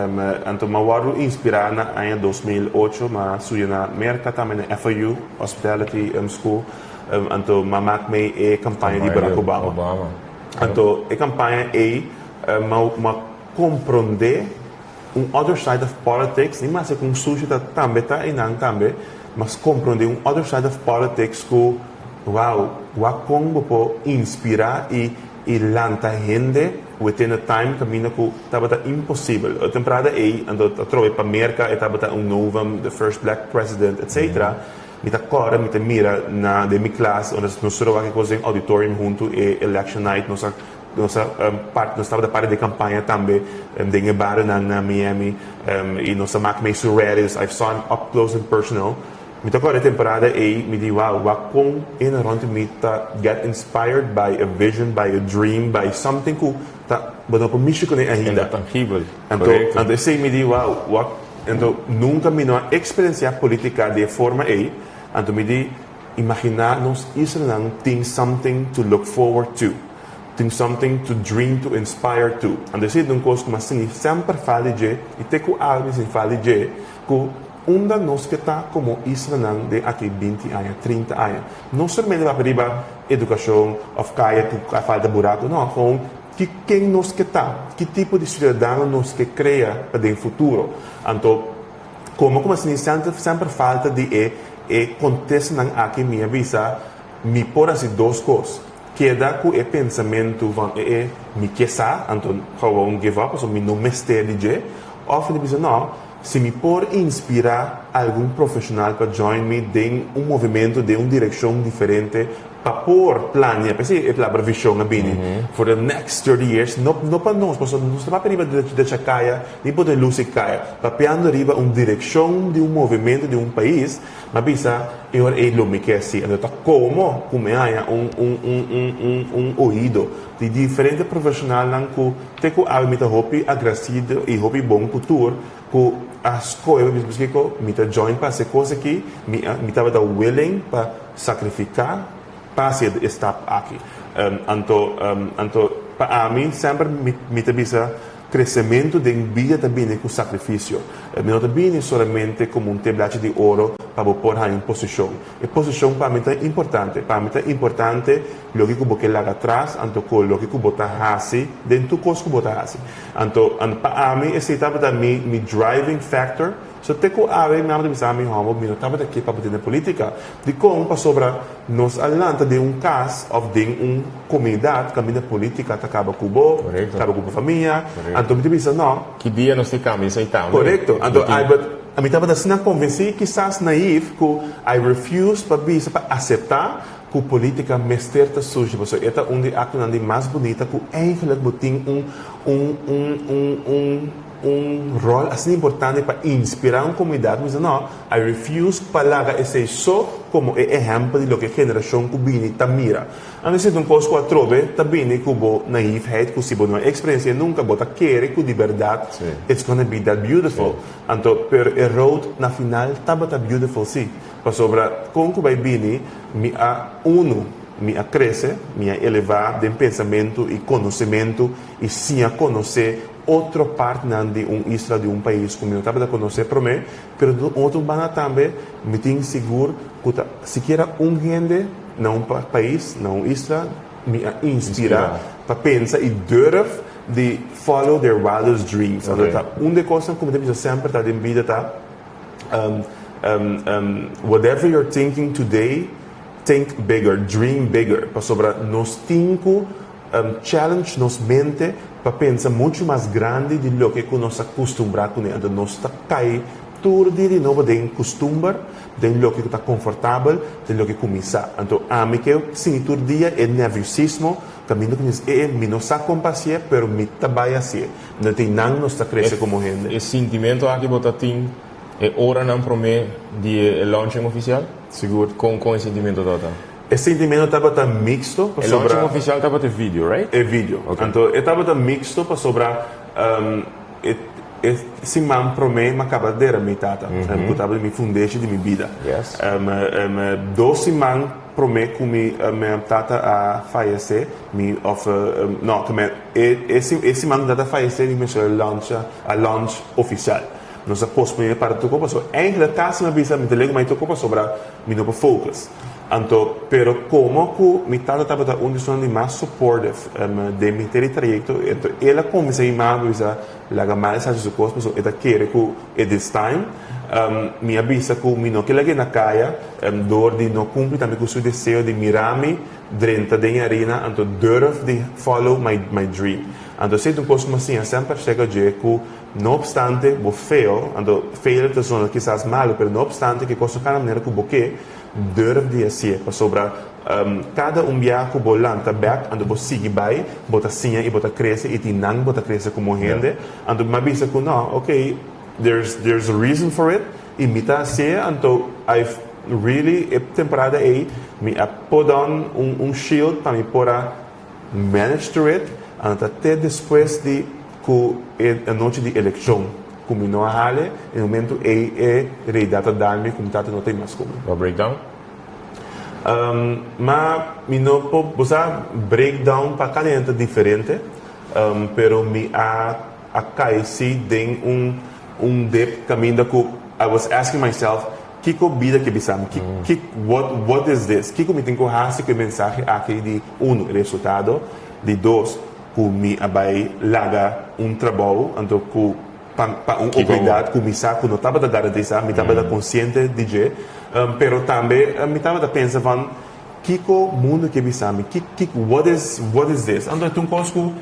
anto mi a wòrdu inspirá na aña 2008, mi a studia na Merka tambe na FIU, Hospitality School, anto mi a mak mei e kampaña di Barack Obama. Anto e kampaña ei mi a komprondé un other side of politics, ni mas ku un sushi ta tambe ta einan tambe, mas komprondé un other side of politics ku wow, wak kon bo por inspirá i i lanta hende within a time kaminda ku tabata imposibel. E temporada ei anto atrobe pa Merka e tabata un novum, the first black president etcetera. Mi ta kòrda mi ta mira na den mi klas unda nos tur a wak e kos den auditorium huntu e election night nos a Nos a part nos tabata parti di e campaña tambe den e barionan na Miami y nos a mak mes su rallies. I've saw him up close and personal. Mi ta acorda e temporada ey mi di wow wak con hende rond di mi ta get inspired by a vision, by a dream, by something cu ta bo no por mishi cune ainda. Enta tangibel, Anto corecto. anto esey mi di wow wak anto nunca mi no a experiencia politica di e forma ey anto mi di Imaginá nos islanan tin something to look forward to, tin something to dream to inspire to. Anto esei ta un kos ku mi a sinti semper fal di dje i te ku awe mi sinti fal di dje, ku unda nos ke ta komo islanan den aki 20 aña, 30 aña. No solamente papia riba edukashon òf kaya ku a falta buraku, no, gewoon ki ken nos ke ta, ki tipo di siudadano nos ke krea pa den futuro. Anto Komo ku mi a semper falta di e e kontestanan aki mi a bisa mi por hasi dos kos, keda ku e pensamentu van e e mi ke sa anto gewoon give up pasobra mi no mester di dje òf mi ta bisa no si mi por inspirá algun profeshonal pa join mi den un movementu den un direkshon diferente pa por plania, p'esei e palabra vision a bini, for the next 30 years, no no pa nos, pasobra nos ta papia riba decha kaya, ni por den lus e kaya, papiando riba un direccion di un movimento di un pais, m'a bisa e ora ei lo mi ke hasi, anto ta como cu mi haña un un un un un un oido di diferente profesionalnan cu te cu awe mi ta hopi agracido y hopi bon cu tur cu a scohe pa bisa paskiko mi ta join pa hasi e cos aki, mi a mi tabata willing pa Sakrifiká pa hasi e stap aki. Anto, anto pa ami semper mi mi ta bisa kresementu den bida ta bini ku sakrifisio. Mi no ta bini solamente komo un teblachi di oro pa bo por haña un posishon. E posishon pa mi ta importante. Pa mi ta importante loke ku bo ke laga atras anto ku loke ku bo ta hasi den tur kos ku bo ta hasi. Anto, pa ami esei tabata mi mi driving factor. So te ku awe mi tabata bisa mi hòmber mi no tabata ke pa bo tene politika. Dikon? Pasobra nos a lanta den un kas òf den un komunidat kaminda politika ta kaba ku bo, kaba ku bo famia. Anto mi ta bisa no. Ki dia nos tin kambia esei tambe? Korekto. Anto I but mi tabata asina konvensí, kisas naïf, ku I refuse pa bisa pa aseptá ku politika mester ta sushi pasobra e ta un di aktonan di mas bunita ku eigenlijk bo tin un un un un un Un rol asina importante pa inspirá un komunidat, mi bisa no, I refuse pa laga esei so komo e ehèmpel di loke e generashon ku bini ta mira. Anto esei ta un kos ku atrobe ta bini ku bo naïefheid ku si bo no a eksperensi'é nunka bo ta kere ku di bèrdat it's gonna be that beautiful. Anto pero e road na final tabata beautiful si, pasobra kon ku bai bini mi a unu mi a krese, mi a elevá den pensamentu i konosementu i siña konosé. Otro partinan di un isla, di un pais ku mi no tabata konosé promé, pero di un otro banda tambe mi tin sigur ku ta sikiera un hende na un pais, na un isla, mi a inspirá pa pensa i durf di follow their wildest dreams. Anto ta un di e kosnan ku mi ta bisa semper ta den bida ta, whatever you're thinking today, think bigger, dream bigger, pasobra nos tin ku challenge nos mente pa pensa muchu mas grandi di loke ku nos a kustumbrá kuné. Anto nos ta kai tur dia di nobo den kustumber, den loke ku ta konfortabel, den loke ku mi sa. Anto ami ke sigui tur dia e nerviosismo kaminda ku mi bisa, e e mi no sa kon pa hasié, pero mi ta bai hasié. No tin nan nos ta krese komo hende. E sintimentu aki bo ta tin e oranan promé di e launching ofisial? Sigur. Kon kon e sintimentu tabata? E sentimento tabata mixto pasobra. E launching oficial tabata e video, right? E video. Anto e tabata mixto pasobra e e siman prome m'a caba dera mi tata, cu tabata mi fundeshi di mi bida. Dos siman prome cu mi tata a fayece, mi of no, e e siman cu mi tata a fayece mi mester a launcha a launch oficial. Nos a pospone e parti tocó pasobra eigenlijk casi mi a bisa mi ta legu mai tocó pasobra mi no por focus. Anto, pero como cu mi tata tabata un di esunnan di mas supportive den mi henter e trayecto, anto el a convence mi mama pa bisa laga Miles haci su cos pasobra e ta kere cu it is time. Mi a bisa cu mi no ke lag'e na caya door di no cumpli tambe cu su deseo di mira mi drenta den e arena anto durf di follow my dream. Anto esey ta un cos cu mi a siña semper acerca dje cu No obstante bo fail, anto fail ta zona kisas malo, pero no obstante ke kos no kana manera ku bo ke, durf di hasié, pasobra kada un bia ku bo lanta bèk, anto bo sigui bai, bo ta siña i bo ta krese i tin nan bo ta krese komo hende, anto mi a bisa ku no, ok, there's there's a reason for it i mi ta hasié, anto I've really e temporada ei mi a put on un un shield pa mi por a Manage through it, anto ta te despues di ku e anochi di elekshon ku mi no a hale, e momento ei e realidad ta dal mi ku mi tata no ta ei mas ku mi. Bo a breakdown? Ma mi no por, bo sa breakdown pa kada hende ta diferente, pero mi a a kai si den un un dip kaminda ku I was asking myself, Kiko bida ke bisa mi? Ki, what, what is this? Kiko mi tin ku hasi ku e mensahe aki di, unu, e resultado, di dos, ku mi a bai laga un trabou, anto ku pa, pa un oportunidat ku mi sa ku no tabata garantisa, mi tabata konsiente di dje, pero tambe mi tabata pensa van, Kiko mundu ke bisa mi? Ki, ki, what is, what is this? Anto e ta un kos ku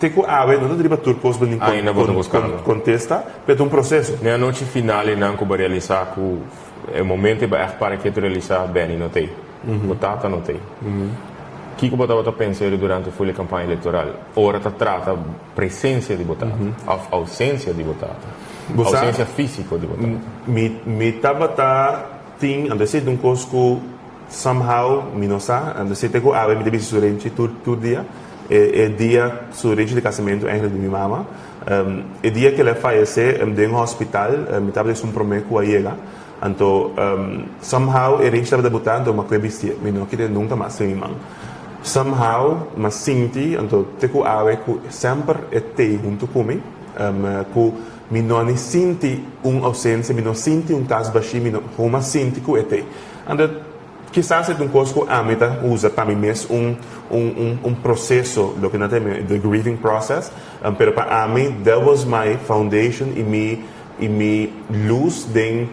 Te ku awe no ta riba tur kos bo tin Ainda bo ta buskando. kontesta, pero ta un proseso. Den anochi final einan ku bo realisá ku e momento ei bo ègt para ketu realisá Benny no t'ei, bo tata no t'ei. Kiko bo tabata pensa eri durante ful e kampaña elektoral ora ta trata presensia di bo tata òf ousensia di bo tata, Bo sa, ousensia físiko di bo tata? Mi mi tabata tin, anto esei ta un kos ku Somehow, mi no sa, anto si te ku awe mi ta bisti su renchi tur tur dia. E e dia su renchi di kasamentu eigenlijk di mi mama. E dia ku el a fayesé den hospital, mi tabata esun promé ku a yega. Anto somehow e renchi tabata botá anto mi a kue bistié. Mi no a kite nunka mas den mi man. Somehow mi a sinti anto te ku awe ku semper e tei huntu ku mi, ku mi no a ni sinti un ousensia, mi no sinti un kas bashí, mi no, mi a sinti ku e tei. Anto, kisas e ta un kos ku ami ta usa pa mi mes un un un proseso, loke nan ta yama the grieving process, pero pa ami that was my foundation i mi i mi lus den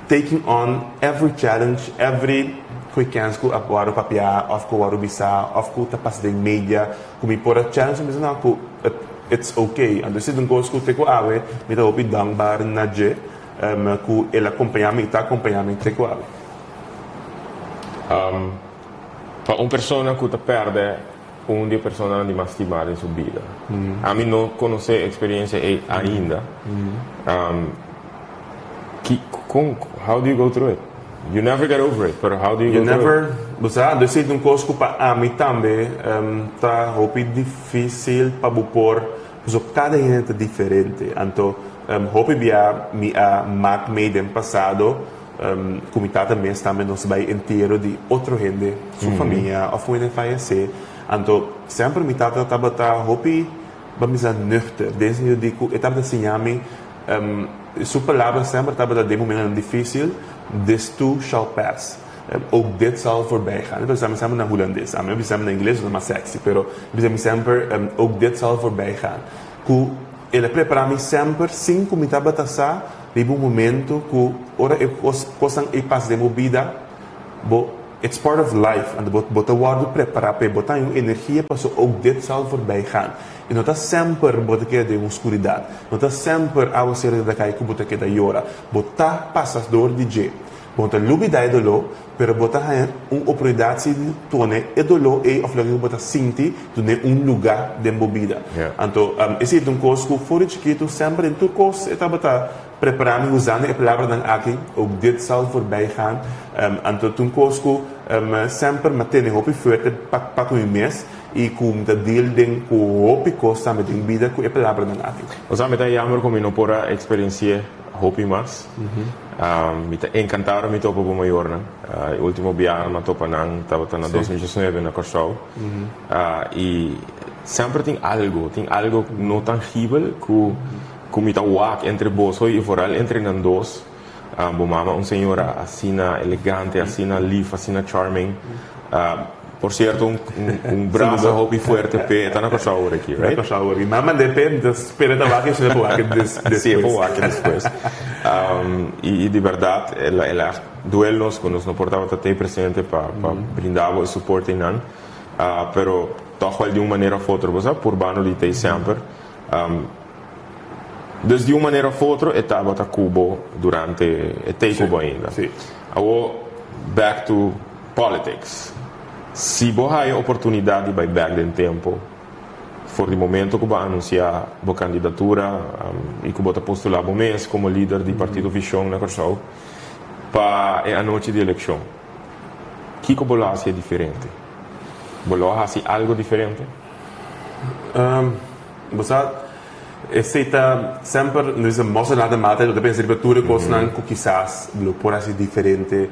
taking on every challenge, every ku e kens ku a wòrdu papiá òf ku a wòrdu bisá òf ku ta pasa den media ku mi por a challenge mi bisa no ku it's okay. Anto esei ta un kos ku te ku awe mi ta hopi dankbaar na dje. Ku el a kompañá mi i ta kompañá mi te ku awe. Pa un persona ku ta pèrdè un di e personanan di mas stimá den su bida. Ami no konosé e eksperensia ei ainda. Ki, kon, how do you go through it? You never get over it, pero how do you You go through it? never, bo sa, dor esei ta un kos ku pa ami tambe ta hopi difísil pa bo por, pasobra kada hende ta diferente. Anto Hopi bia mi a mak mei den pasado ku mi tata mes tambe nos bai entiero di otro hende, su famia òf un hende fayesé. Anto semper mi tata tabata hopi ban bisa nuchter, den sentido di ku e tabata siña mi, su palabra semper tabata den momentonan difísil, This too shall pass. Ook dit zal voorbij gaan. E ta bisa mi semper na hulandes. Ami a bisa mi na ingles, ta mas sexy, pero e bisa mi semper, Ook dit zal voorbij gaan. Ku el a prepará mi semper sin ku mi tabata sa riba un momento ku ora e kosnan ei pasa den bo bida, bo It's part of life, anto bo bo ta wòrdu prepará p'e, bo ta haña un energia paso ook dit zal voorbij gaan. I no ta semper bo ta keda den un skuridat, no ta semper awaseru ta kai ku bo ta keda yora, bo ta pasa dor di dje. Bo no ta lubidá e doló, pero bo ta haña un oportunidat si di pone e doló ei òf loke ku bo ta sinti dun'é un lugá den bo bida. Anto esei ta un kos ku for di chikitu semper den tur kos e tabata Prepará mi usando e palabranan aki, Ook dit zal voorbij gaan. Anto ta un kos ku semper mi a tene hopi fuerte pa pa ku mi mes i ku mi ta deal den ku hopi kos tambe den bida ku e palabranan aki. Osea mi ta jammer ku mi no por a eksperensi'é hopi mas. Mi ta enkantado mi topa bo mayornan. E ultimo biaha mi a topa nan tabata na 2019 na Kòrsou. I semper tin algu, tin algu no tangibel ku. Ku mi ta wak entre boso i vooral entre nan dos. Bo mama un señora asina elegante, asina lif, asina charming. Por cierto un un brasa hopi fuerte p'e, e ta na Kòrsou awor aki, right? Na Kòrsou awor aki. Mama mand'é p'e, mi ta spera e ta wak i si e por wak despues. Si e por wak despues. I di bèrdat el a el a duel nos ku nos no por tabata t'ei presente pa pa brinda bo e support einan. Pero tòg wèl di un manera òf otro bo sa purbando di t'ei semper. Dus di un manera of otro e tabata cu bo durante e tey cu bo ainda. Awor back to politics. Si bo haya oportunidad di bay back den tempo for di momento cu bo a anuncia bo candidatura y cu bo ta postula bo mes como lider di Partido Vision na Corsou pa e anochi di eleccion, kico bo lo haci diferente? Bo lo a haci algo diferente? Bo sa, esei ta semper, no bisa mos nada mata, bo ta pensa riba tur e kosnan ku kisas lo por hasi diferente.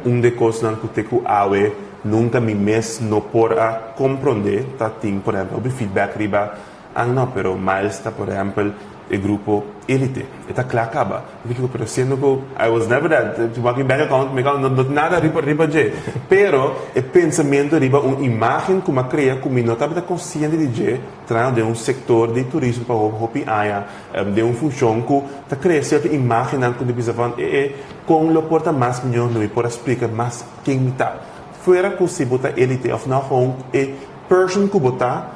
Un di e kosnan ku te ku awe nunka mi mes no por a komprondé ta tin, por ehèmpel, hopi feedback riba, ah no, pero Miles ta por ehèmpel e grupo élite, e ta kla kaba. Mi kiko pero siendo ku I was never that, si wak mi bank account mi account no tin nada riba riba dje. Pero e pensamentu riba un imagen ku mi a krea ku mi no tabata konsiente di dje trahando den un sektor di turismo pa hopi aña den un funshon ku ta krea sierto imagennan ku mi bisa van e e kon lo por ta mas mihó lo mi por a splika mas ken mi ta. Fuera ku si bo ta élite òf no gewoon e person ku bo ta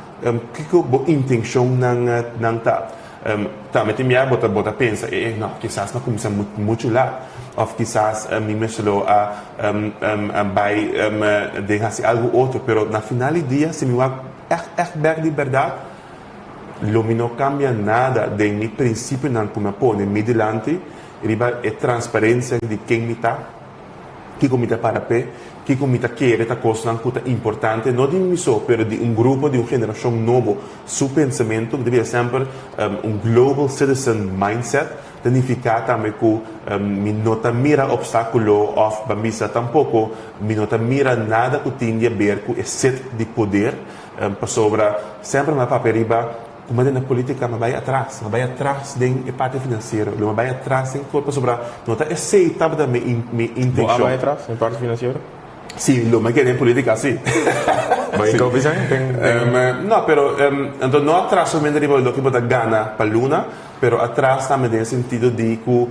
kiko bo intenshonnan nan ta. Tambe tin bia bo ta bo ta pensa, e no, kisas mi a kuminsá muchu lat òf kisas mi mester lo a bai den hasi algu otro. Pero na final di dia si mi wak ègt ègt bèk di bèrdat lo mi no kambia nada den mi prinsipionan ku mi a pone mi dilanti riba e transparensia di ken mi ta. Kiko mi ta para p'e? Kiko mi ta kere ta kosnan ku ta importante, no di mi so, pero di un grupo, di un generashon nobo su pensamentu? Mi ta bira semper un global citizen mindset ta nifiká tambe ku mi no ta mira opstákulo òf ban bisa tampoko mi no ta mira nada ku tin di aber ku e set di poder, pasobra semper mi a papia riba Kuma den e politica mi a bay atras, mi a bay atras den e parti financiero, lo mi a bay atras den cos pasobra no ta esey tabata mi mi intencion. Bo a bay atras den parti financiero? Si, lo mi a keda den politica si. Bo a inca hopi aña den den? No, pero anto no atras solamente riba loke bo ta gana pa luna, pero atras tambe den e sentido di cu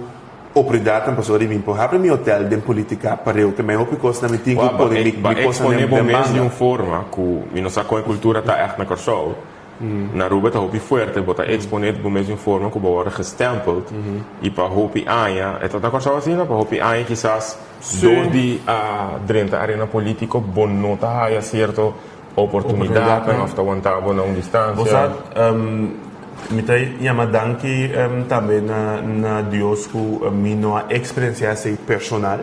oportunidadnan pasobra di mi por habri mi hotel den politica pareu ke mi hopi cosnan mi tin cu pone mi Bo a cosnan expone den bo mes banda. di un forma cu mi no sa con e cultura ta echt na Corsou. Na Aruba ta hopi fuerte, bo ta exponé bo mes di un forma ku bo wòrdu gestempeld i pa hopi aña, e ta na Kòrsou asina, pa hopi aña kisas dor di a drenta arena polítiko bo no ta haya sierto oportunidatnan òf ta wanta bo na un Bo distansia. sa, mi ta yama danki tambe na Dios ku mi no a eksperensiá esei personal.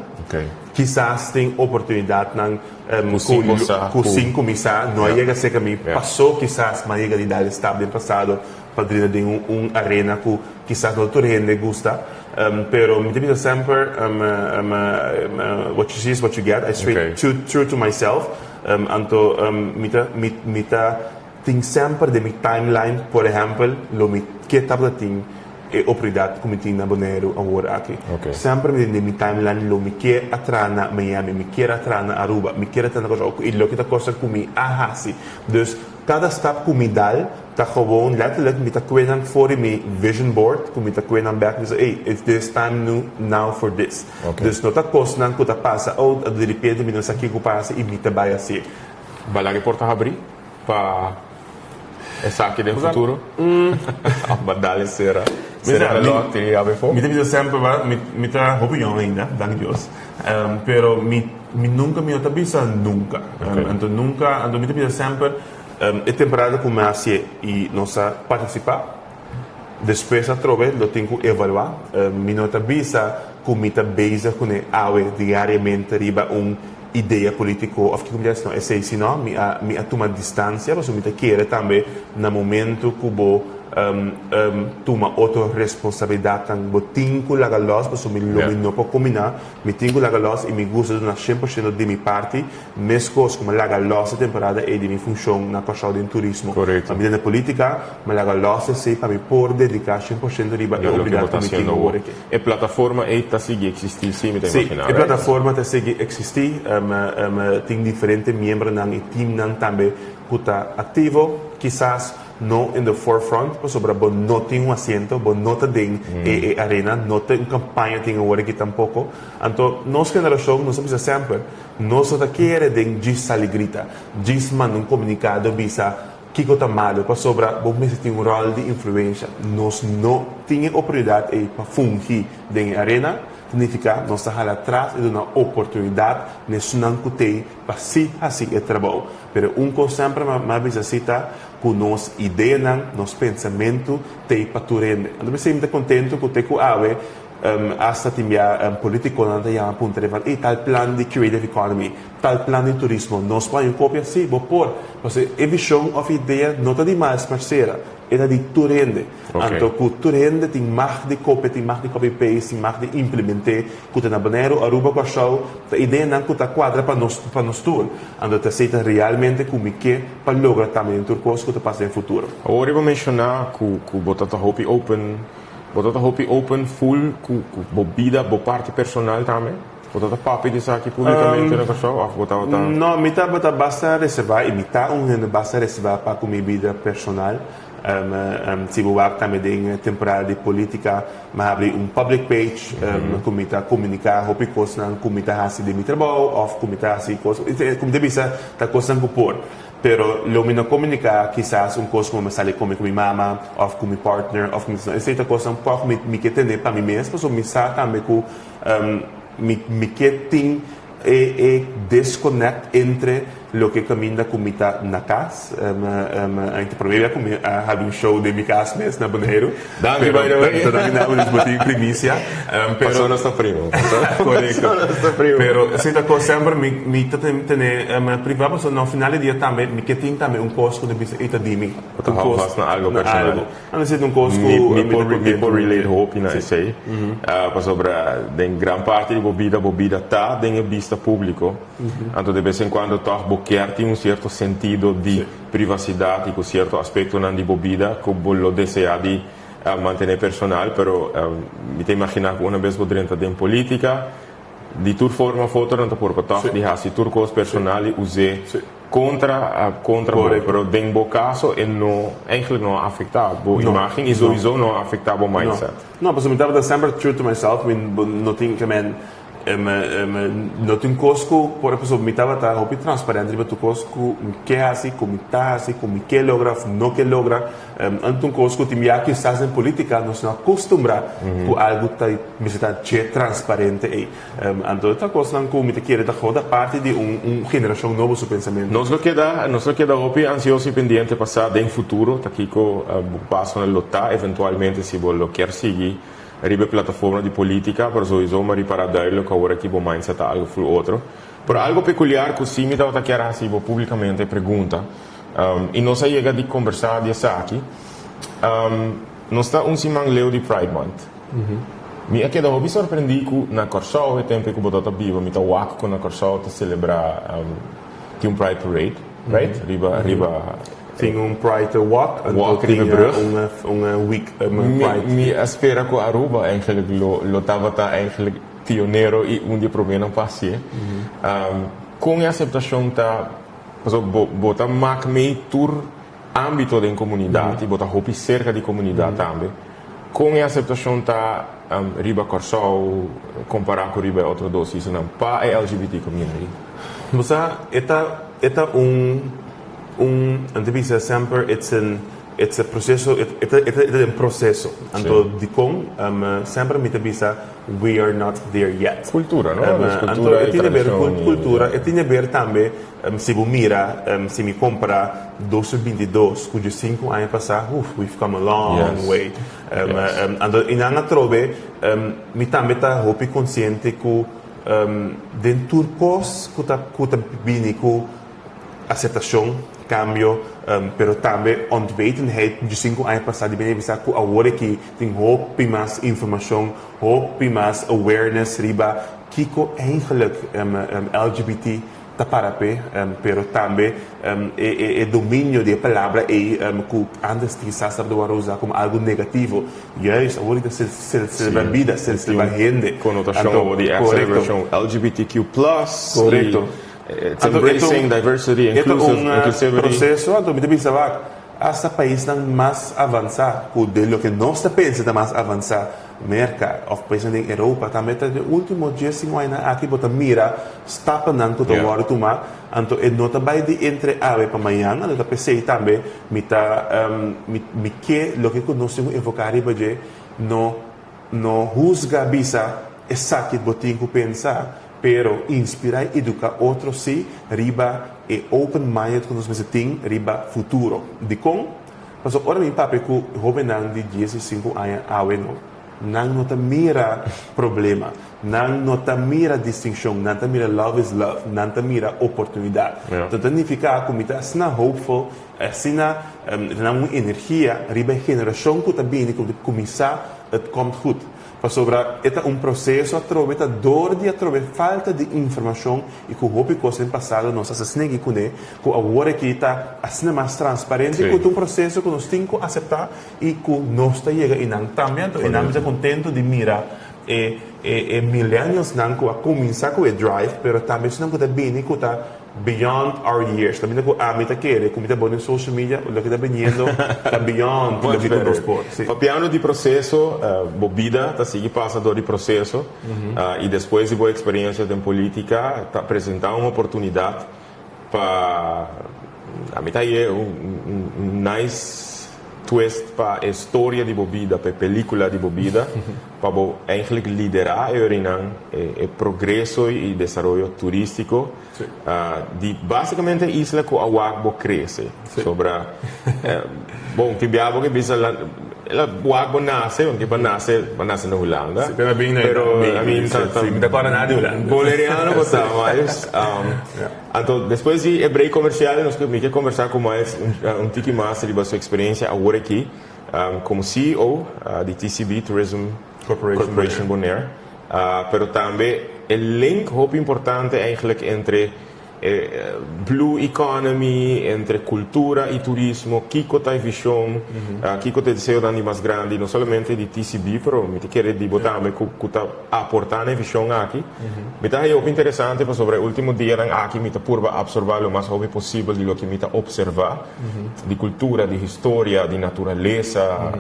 Kisas tin oportunidatnan ku sin kuminsá no a yega serka mi pasó kisas mi a yega di dal e stap den pasado pa drenta den un arena ku kisas no tur hende gusta pero mi ta bisa semper what you see is what you get I stay true to myself anto mi ta mi ta. Tin semper den mi timeline, por ehempel, lo mi ke tabata tin e oportunidat ku mi tin na Boneiru awor aki. Semper mi tin den mi timeline lo mi ke a traha na Miami, mi kier a traha na Aruba, mi kier a traha na Kòrsou, i loke ta kosa ku mi a hasi. Dus kada stap ku mi dal ta gewoon letterlijk mi ta kue nan for di mi vision board ku mi ta kue nan bek mi bisa ey it's this time nu now for this. Dus no ta kosnan ku ta pasa oh diripiente mi no sa kiko pasa i mi ta bai hasié. Balak e por ta habrí pa esaki den futuro? Of ba dal e sera sera reloj i habri afó? Mi ta bisa semper ba mi mi ta hopi yong ainda, danki Dios, pero mi mi nunka mi no ta bisa nunka. Anto nunka anto mi ta bisa semper e temporada ku mi a hasié i nos a partisipá, despues atrobe lo tin ku evaluá. Mi no ta bisa ku mi ta bezig kuné awe diariamente riba un idea politico of kico mi ta haci no esey si no mi a mi a tuma distancia pasobra mi ta kere tambe na momento cu bo tuma otro responsabilidadnan bo tin cu laga los pasobra mi lo mi no por combina mi tin cu laga los y mi gusta duna cien por ciento di mi parti mescos cu mi a laga los e temporada ey di mi funcion na Corsou den turismo pa mi den politica mi a laga los esey pa mi por dedica cien por ciento riba e oportunidad cu mi tin awor aki. E plataforma ei ta sigui eksistí, sí, mi ta Sí, imaginá, e right? plataforma ta sigui eksistí. Tin diferente miembronan i teamnan tambe ku ta aktivo, kisas no in the forefront, pasobra bo no tin un asiento, bo no ta den e e arena, no ta un kampaña tin awor aki tampoko. Anto nos generashon nos a bisa semper, nos no ta kere den djis sali grita, djis manda un komunikado bisa, Kiko ta malu? Pasobra bo mester tin un ròl di influensha. Nos no tin e oportunidat ei pa fungi den e arena, ta nifiká nos ta hala tras i duna oportunidat na esunnan ku t'ei pa sí hasi e trabou. Pero un kos semper mi a bisa sí ta ku nos ideanan, nos pensamentu t'ei pa tur hende. Anto p'esei mi ta kontentu ku te ku awe Hasta tin bia politiconan ta yama puntra riba ey tal plan di creative economy, tal plan di turismo, nos por haña un copia? Si, bo por. Pasobra e vision of idea no ta di Miles Mercera, e ta di tur hende. Anto cu tur hende tin mag di copia, tin mag di copy paste, tin mag di implemente cu ta na Boneiru, Aruba, Kòrsou, ta ideanan cu ta cuadra pa nos pa nos tur. Anto ta esey ta realmente cu mi ke pa logra tambe den tur cos cu ta pasa den futuro. Awor riba menciona cu cu bo ta ta hopi open. Bo ta ta hopi open full ku bo bida, bo parti personal tambe? Bo ta ta papia di esaki publicamente na Kòrsou òf bo tabata? No, mi tabata basta reservá i mi ta un hende basta reservá pa ku mi bida personal. Si bo wak tambe den temporada di politica mi a habri un public page ku mi ta komuniká hopi kosnan ku mi ta hasi den mi trabou òf ku mi ta hasi kos, ku mi ta bisa ta kosnan ku por. Pero lo mi no comunica kisas un cos como mi sali come cu mi mama of cu mi partner of cu mi esey ta cosnan poco mi mi ke tene pa mi mes pasobra mi sa tambe cu mi mi ke tin e e disconnect entre loke caminda cu mi ta na cas ta prome bia cu mi a habi un show den mi cas mes na Boneiru Danki by the way. Pero danki na bo bo tin primicia. Pero Paso nos ta primo. Correcto. Paso nos ta primo. Pero si ta cos semper mi mi ta tene priva paso no final di dia tambe mi ke tin tambe un cos cu ta bisa ey ta di mi. Bo ta hou vast na algo personal. Anto si ta un cos cu mi ta contento. Mi por relate hopi na esey. Pasobra den gran parti di bo bida bo bida ta den e bista publico. Anto de bes en cuando toch bo kier tin un cierto sentido di privacidad y cu cierto aspectonan di bo bida cu bo lo desea di mantene personal, pero mi ta imagina cu una bes bo drenta den politica, di tur forma of otro nan ta purba toch di haci tur cos personal y us'e contra contra bo, pero den bo caso e no eigenlijk no a afecta bo imagen y sowieso no a afecta bo mindset. No, pasobra mi tabata semper true to myself, mi no tin ke men No tin kos ku por pasobra mi tabata hopi transparente riba tur kos ku mi ke hasi, ku mi ta hasi, ku mi ke logra òf no ke logra. Anto un kos ku tin bia kisas den politika nos no a kustumbrá ku algu ta mester ta dje transparente ei. Anto e ta kosnan ku mi ta kere ta hoda parti di un un generashon nobo su pensamentu. Nos lo keda nos lo keda hopi ansioso i pendiente pa sa den futuro ta kiko bo pasonan lo ta eventualmente si bo lo kier sigui Riba e plataforma di politica, pero sowieso mi a ripara duidelijk cu awor aki bo mindset ta algo full otro. Pero algo peculiar cu si mi tabata kier haci bo publicamente e pregunta, y nos a yega di combersa di esaki, nos ta un siman leu di Pride Month. Mi a keda hopi sorprendi cu na Corsou e tempo cu bo tabata biba, mi ta wak cu na Corsou ta celebra tin un Pride Parade, right? Riba, riba. Tin un Pride Walk, anto Walk riba tin brug. un week Mi, Pride. mi a spera ku Aruba eigenlijk lo tabata eigenlijk pionero i un di e proménan pa hasié. Kon e aseptashon ta, pasobra bo ta mak mee tur ámbito den komunidat i bo ta hopi serka di komunidat tambe. Kon e aseptashon ta riba Kòrsou kompará ku riba e otro dos islanan pa e LGBT community? Bo sa, e ta e ta un un nan ta bisa semper it's an it's a proceso e ta e ta e ta den proceso. Anto dikon semper mi ta bisa we are not there yet. Kultura, no? Nos Anto kultura e i tin haber ku tradishon i. kultura, e tin haber tambe si bo mira si mi kompara 2022 ku 15 aña pasá, uf, we've come a long way. Anto i nan atrobe mi tambe ta hopi konsiente ku den tur kos ku ta ku ta bini ku aseptashon, kambio, pero tambe ontwetendheid 15 aña pasá di bini bisa ku awor aki tin hopi mas informashon, hopi mas awareness riba kiko eigenlijk LGBT ta para p'e, pero tambe e dominio di e palabra ei ku antes kisas tabata wòrdu usá komo algu negativo, juist awor ta selebrá bida, selebrá hende. Konotashon awor di e selebrashon LGBTQ plus i it's embracing diversity, inclusivity. E ta un proseso, anto mi ta bisa wak, asta paisnan mas avansá ku den loke nos ta pensa ta mas avansá, Merka òf paisnan den Europa tambe ta den último diesinku añanan aki bo ta mira stapnan ku ta wòrdu tumá, anto e no ta bai di entre awe pa mañan, anto ta p'esei tambe mi ta mi ke loke ku nos tin ku enfoká riba dje no no husga bisa esaki bo tin ku pensa pero inspirá i eduká otro sí riba e open minded ku nos mester tin riba futuro. Dikon? Pasobra ora mi papia ku hóbennan di 15 aña awe no, nan no ta mira problema, nan no ta mira distinshon, nan ta mira love is love, nan ta mira oportunidat. Anto ta nifiká ku mi ta asina hopeful, asina ta nan un energia riba e generashon ku ta bini ku ta kuminsá het komt goed. Pasobra e ta un proseso atrobe ta dor di atrobe falta di informashon i ku hopi kos den pasado nos a sa snegi kuné ku awor aki ta asina mas transparente ku ta un proseso ku nos tin ku aseptá i ku nos ta yega einan tambe. Anto einan mi ta kontentu di mira e e millennialsnan ku a kuminsá ku e drive pero tambe esnan ku ta bini ku ta Beyond our years. Ta bini ku ami ta kere ku mi ta bon den social media, loke ta biniendo ta beyond loke ku nos por. Si. Papiando di proseso, bo bida ta sigui pasa dor di proseso i despues di bo eksperensia den politika ta presenta un oportunidat pa, ami ta haye un nice twist pa e storia di bo bida, pa e pelikula di bo bida. Pa bo eigenlijk liderá e orinan e progreso i desaroyo turístiko di básikamente e isla ku a wak bo krese. Sobra, bon, tin bia bo ke bisa el a wak bo nase, aunke bo nase, bo nase na Hulanda. Sí, pero a bin na Pero, I mean, ta, ta, Sí, mi ta kòrda nada di Hulanda. Boneriano bo ta, Miles. Anto, despues di e break komersial, nos ke, mi ke kombersá ku Miles un tiki mas riba su eksperensia awor aki. Komo CEO di TCB, Tourism Corporation Bonaire, pero tambe e link hopi importante eigenlijk entre e blue economy, entre cultura y turismo, kico ta e vision, kico ta e deseonan di mas grandi, no solamente di TCB, pero mi ta kere di bo tambe cu ta aporta na e vision aki. Mi ta haya hopi interesante pasobra e ultimo dianan aki mi ta purba absorba lo mas hopi posibel di loke mi ta observa. Di cultura, di historia, di naturalesa.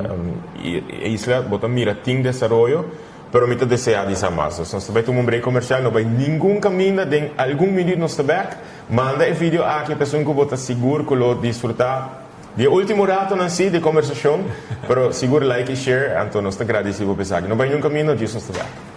Y e isla bo ta mira tin desaroyo, pero mi ta desea di sa mas. Dus nos ta bay tuma un break comercial, no bay ningun caminda, den algun minuut nos ta bek. Manda e video aki pa esun cu bo ta sigur cu lo disfruta di e ultimo ratonan si di e conversacion, pero sigur like y share, anto nos ta gradeci bo pa esaki. No bay ningun caminda, djis nos ta bek.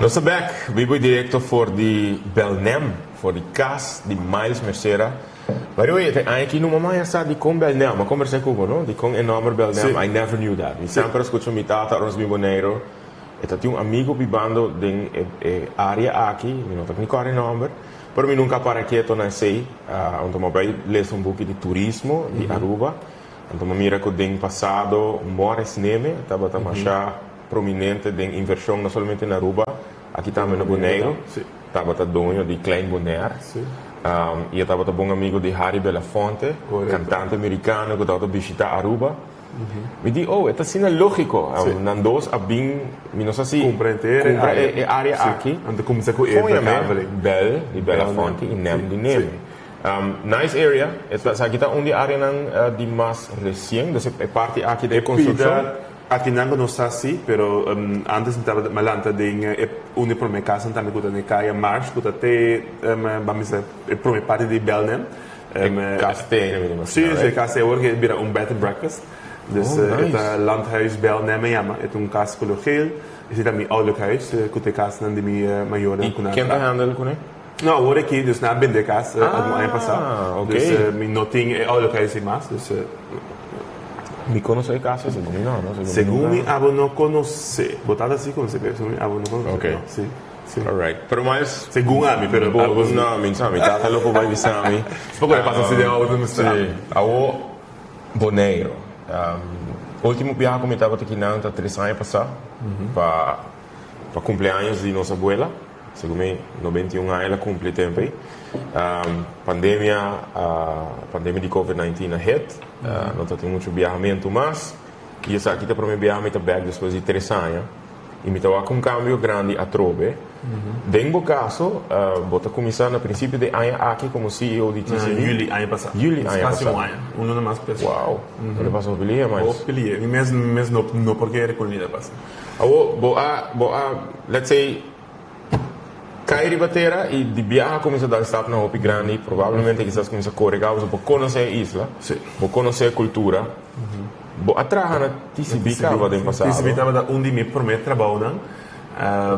Nos ta bek, bibo y directo for di Belnem, for di cas di Miles Mercera. By the way, te aña aki no mama ya sa dicon Belnem, a conversa cu bo, no? Dicon e nomber Belnem, I never knew that. Mi semper a scucha mi tata ora nos bin Boneiro, e ta tin un amigo bibando den e e area aki, mi no ta ni corda e nomber, pero mi nunca a para keto na esey, anto mi a bay lesa un buki di turismo di Aruba, anto mi a mira cu den pasado Morris Neme tabata masha prominente den inversion no solamente na Aruba, aki tambe na Boneiru. Tabata doño di Klein Bonaire. Y e tabata bon amigo di Harry Belafonte, cantante mericano cu tabata bishita Aruba. Mi di, oh, e ta asina logico. Nan dos a bin, mi no sa si Cumpra henter e area. E area aki. Anto cuminsa cu e verkaveling. Bel di Belafonte y Nem di Neme. Nice area. Esaki ta un di areanan di mas recien, dus e parti aki di construccion. Akinan ku nos ta si, pero antes mi tabata mi a lanta den e un di e promé kasnan tambe ku ta den Kaya Marsh ku ta te ban bisa e promé parti di Belnem. E kas te ainda mi ta Si, si e kas te awor ke bira un bed and breakfast. Dus e ta Landhuis Belnem e yama. E ta un kas kolor geel. Esei ta mi ouderlijk huis ku ta e kasnan di mi mayornan ku nan I ken ta handle kuné? No, awor aki dus nan a bende e kas algun aña pasá. Dus mi no tin e ouderlijk huis ei mas. Dus. Mi konosé e kas ei? Segun mi no, no? Segun mi abo no konosé. Bo tata si konosé pero segun mi abo no konosé. Oké. Si, si. Alright. Pero mas. Segun ami, pero abo. No, mi no sa. Mi tata lo por bai bisa mi. Poko e pasa si den outo mi sa. Si. Awo Boneiru. Ultimo biaha ku mi tabata kinan ta tres aña pasá pa pa kumpleaños di nos abuela. Segun mi, 91 aña el a cumpli tempo ei. Pandemia, pandemia di Covid 19 a hit. No ta tin mucho biahamento mas. Y esaki ta prome biaha mi ta bek despues di tres aña. Y mi ta wak un cambio grandi atrobe. Den bo caso, bo ta cuminsa na principio di aña aki como CEO di TCB. Juli aña pasa. Juli aña pasa. Casi un aña. Un luna mas pes. Wow. El a pasa hopi lihe, mas. Hopi lihe. Mi mes, mi mes no, no por kere con lihe a pasa. Awor, bo a, bo a, let's say, kai riba tera i di biaha kuminsá dal stapnan hopi grandi, probablemente kisas kuminsá kore kaba pasobra bo konosé e isla, bo konosé e kultura. Bo a traha na TCB kaba den pasado. TCB tabata un di mi promé trabounan.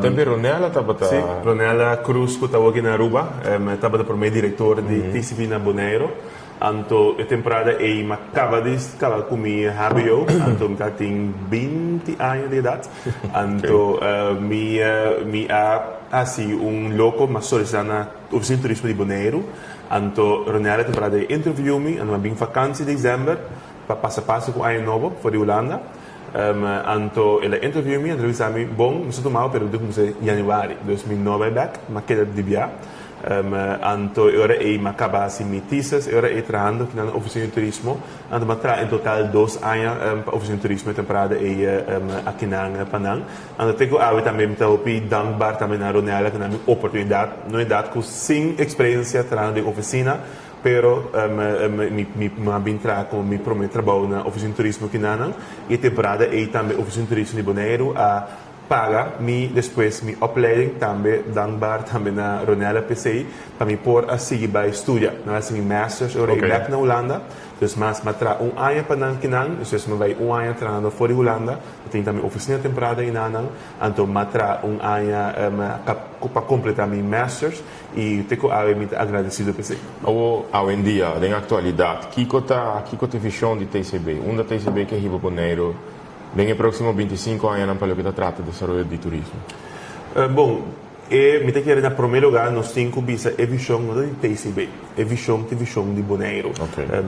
Tempe Ronella tabata. Sí, Ronella Cruz ku ta awor aki na Aruba, tabata promé direktor di TCB na Boneiru. Anto e temporada ei m'a caba di caba cu mi hbo, anto mi ta tin binti aña di edad. Anto mi mi a haci un loco, m'a solicita na Oficina di Turismo di Boneiru. Anto Ronella e temporada ei interview mi, anto m'a bin vakantie december pa pasa Pascu cu Aña Nobo for di Hulanda. Anto el a interview mi, anto el a bisa mi, bon, mi sa tumao pero mi ta cuminsa januari, dus mi no a bay bek, m'a keda di bia. Anto e ora ei m'a kaba hasi mi thesis, e ora ei trahando aki na Oficina di Turismo. Anto m'a traha en total dos aña pa Oficina di Turismo e temporada ei aki nan pa nan. Anto te ku awe tambe mi ta hopi dankbaar tambe na Ronella ku nan mi oportunidat, no edat ku sin experiencia trahando den oficina, pero mi mi m'a bin traha komo mi prome trabou na Oficina di Turismo aki nan. I e temporada ei tambe Oficina di Turismo di Boneiru a Paga mi despues mi opleiding tambe dankbaar tambe na Ronella p'esei pa mi por a sigui bai studia. Mi a hasi mi masters ora i bek na Hulanda. Dus mas mi a traha un aña pa nan kinan, despues mi a bai un aña trahando for di Hulanda. Mi tin tambe ofisina temporada einanan. Anto mi a traha un aña pa kompleta mi masters i te ku awe mi ta agradesido p'esei. Awo, awendia, den aktualidat, kiko ta kiko ta e vishon di TCB? Unda TCB ke hiba Boneiru Den e próksimo 25 añanan pa loke ta trata desaroyo di turismo? Bon, e mi ta kere na promé lugá nos tin ku bisa e vishon no ta di TCB, e vishon ta e vishon di Boneiru.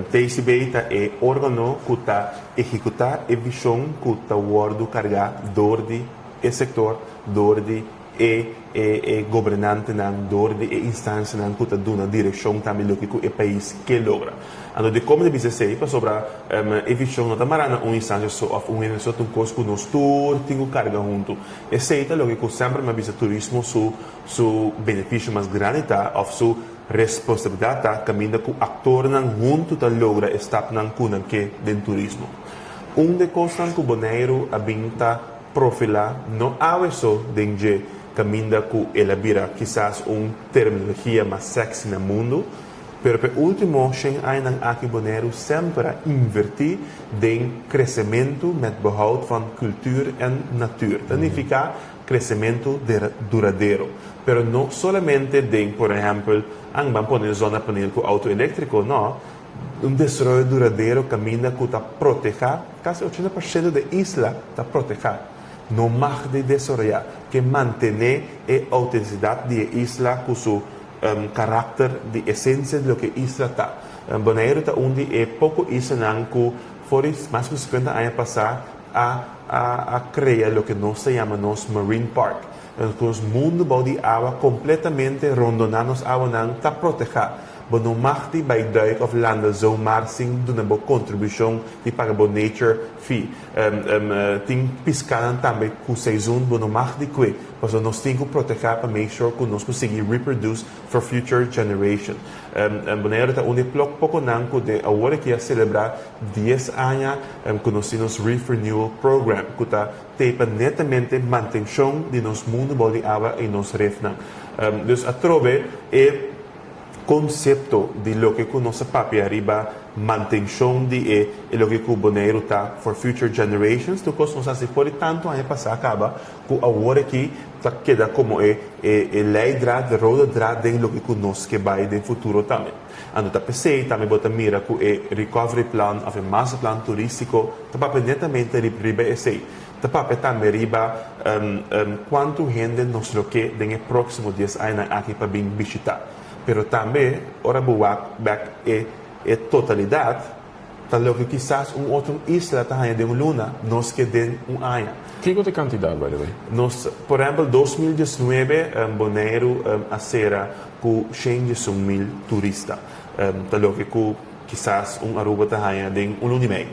TCB ta e órgano ku ta ehekutá e vishon ku ta wòrdu kargá dor di e sektor, dor di e e e gobernantenan dor di e instansianan ku ta duna direkshon tambe loke ku e pais ke logra. Anto dikon mi ta bisa esei? Pasobra e vishon no ta mará na un instansia so òf un hende so, ta un kos ku nos tur tin ku karga huntu. Esei ta loke ku semper mi a bisa turismo su su benefisio mas grandi ta òf su responsabilidat ta kaminda ku aktornan huntu ta logra e stapnan ku nan ke den turismo. Un di e kosnan ku Boneiru a bin ta Profilá no awe so den dje kaminda ku el a bira kisas un terminologia mas sexy na mundu, pero p'e último shen añanan aki Boneiru semper a invertí den kresementu met behoud van cultuur en natuur. Ta nifiká kresementu duradero. Pero no solamente den, por ehèmpel, an ban pone zonnepaneel ku outo eléktriko, no, un desaroyo duradero kaminda ku ta protehá, kasi 80% di e isla ta protehá, no mag di desaroyá, ke mantené e outentisidat di e isla ku su karakter di esensia di loke e isla ta. Boneiru ta un di e poko islanan ku for di mas ku 50 aña pasá a krea loke nos ta yama nos Marine Park. Ku nos mundu bou di awa kompletamente rondoná nos awanan ta protehá. Bo no mag di bai duik òf landa zomaar sin duna bo kontribushon di paga bo nature fee. Tin piskánan tambe ku seizoen bo no mag di kue, pasobra nos tin ku protehá pa make sure ku nos por sigui reproduce for future generation. Boneiru ta un di e plok pokonan ku den awor aki a selebrá 10 aña ku nos tin nos Reef Renewal Program ku ta tepa netamente mantenshon di nos mundu bou di awa i nos refnan. Dus atrobe e konsepto di loke ku nos a papia riba mantenshon di e e loke ku Boneiru ta for future generations, tur kos nos hasi for di tantu aña pasá kaba ku awor aki ta keda komo e e leidraad, de rode draad den loke ku nos ke bai den futuro tambe. Anto ta p'esei tambe bo ta mira ku e recovery plan òf e masterplan turístiko ta papia netamente riba esei. Ta papia tambe riba kuantu hende nos lo ke den e próksimo 10 añanan aki pa bin bishitá. Pero tambe ora bo wak bèk e e totalidat, ta loke kisas un otro isla ta haña den un luna, nos ke den un aña. Kiko ta e kantidat, by the way? Nos, por ehèmpel, 2019 Boneiru a sera ku 111 mil turista. Ta loke ku kisas un Aruba ta haña den un luna i mei.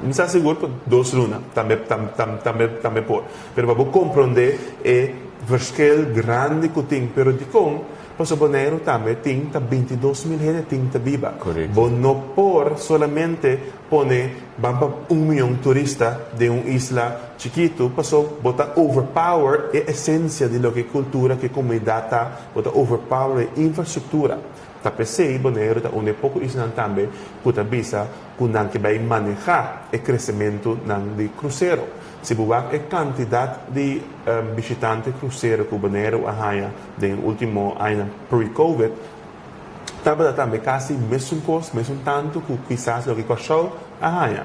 Mi sa sigur ku 2 luna tambe tambe tambe por. Pero pa bo komprondé e verschil grandi ku tin, pero dikon? Pasobra Boneiru tambe tin ta 22 mil hende tin ta biba. Bo no por solamente pone ban pa 1 mion turista den un isla chikitu, pasobra bo ta overpower e esensia di loke kultura ku e komunidat ta, bo ta overpower e infrastruktura. Ta p'esei Boneiru ta un di e poko islanan tambe ku ta bisa ku nan ke bai manehá e kresementunan di krusero. Si bo wak e kantidat di bishitante krusero ku Boneiru a haña den último añanan pre-COVID, tabata tambe kasi mesun kos, mesun tantu ku kisas loke Kòrsou a haña